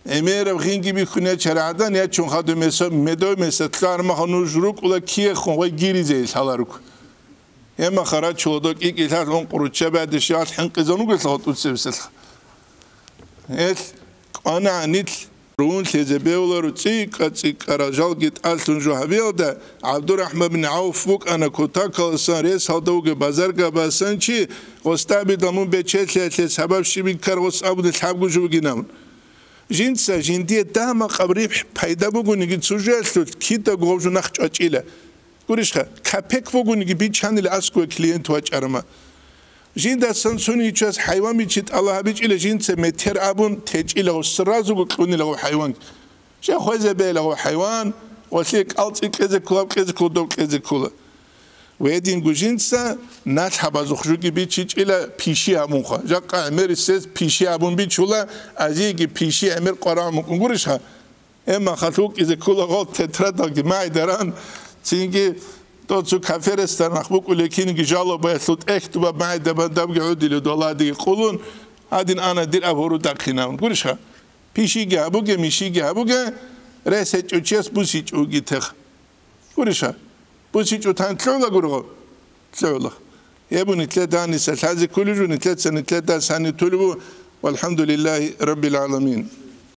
ГӀемераб гъинги бихьун ячарагӀадан, ячун хадур меса, медой меса, лъугӀар маха нуж рукӀула киехун гъой гиризе лъаларухъ. Гьеб мехалъ рачула дов кӀикӀи лъалъ ункъо руччаби гӀадин щиб гьал хӀинкъизабун вугелъул гъотӀуцеб эсалъ. Гьел кӀванагӀанилъ рунлъизе бегьуларо цӀикӀкӀа-цӀикӀкӀарал жалги тӀалъун жо гьабиялда, ГӀабдурахӀман бин ГӀавф вукӀана кутакаласан ресалда вугев базаргабасан чи, гъосда абидал мун бечелъиялъе сабаб щиб биккар гъос абуни лъабго жо бугин абун. Жинца жиндие дагьа-макъаб рибхӀ пайда бугониги цо жоялъулъ кидаго гъов жо нахъ чӀвачӀила. Гурищха, капек бугониги бичанила аскӀове клиент вачӀарама. Жиндасан цониги чияс хӀайван бичи тӀалаб гьабичӀила, жинца метер абун течӀила гъов, сразуго кьунила гъов хӀайван. Щай хвезе бегьила гъов хӀайван, гъолъие кӀал цӀикӀкӀезе ккола, кьезе ккола, дов кьезе ккола. Гьединго жинца налъабазухъ жуги бичичӀила пиши гьабунха. Жакъа гӀемерисез пиши гьабун бичула, азиеги пиши гӀемер къварагӀун букӀун гурищха? Гьеб мехалъ вукӀизе ккола гъол тетрадалги магӀидаран, цинги дов цо кафе-ресторан нахъ букӀулев кинги жалобаялъул тӀехь тӀубаб магӀидаб гьадабги гӀодилев доладиги къулун, гьадин ана дир аб гьорудахъинавун. Гурищха? Пишиги гьабуге, мишиги гьабуге, рес гьечӀев чияс бусичӀоги тех. Гурищха? БусичӀо тан лъугӀула гургъо? ЛъугӀула. Гьеб нилъеда гьаниса лъазе кколеб жо, нилъеца нилъеда сани толеб буго. ВалхӀамдулиллагьи раббил гӀаламин.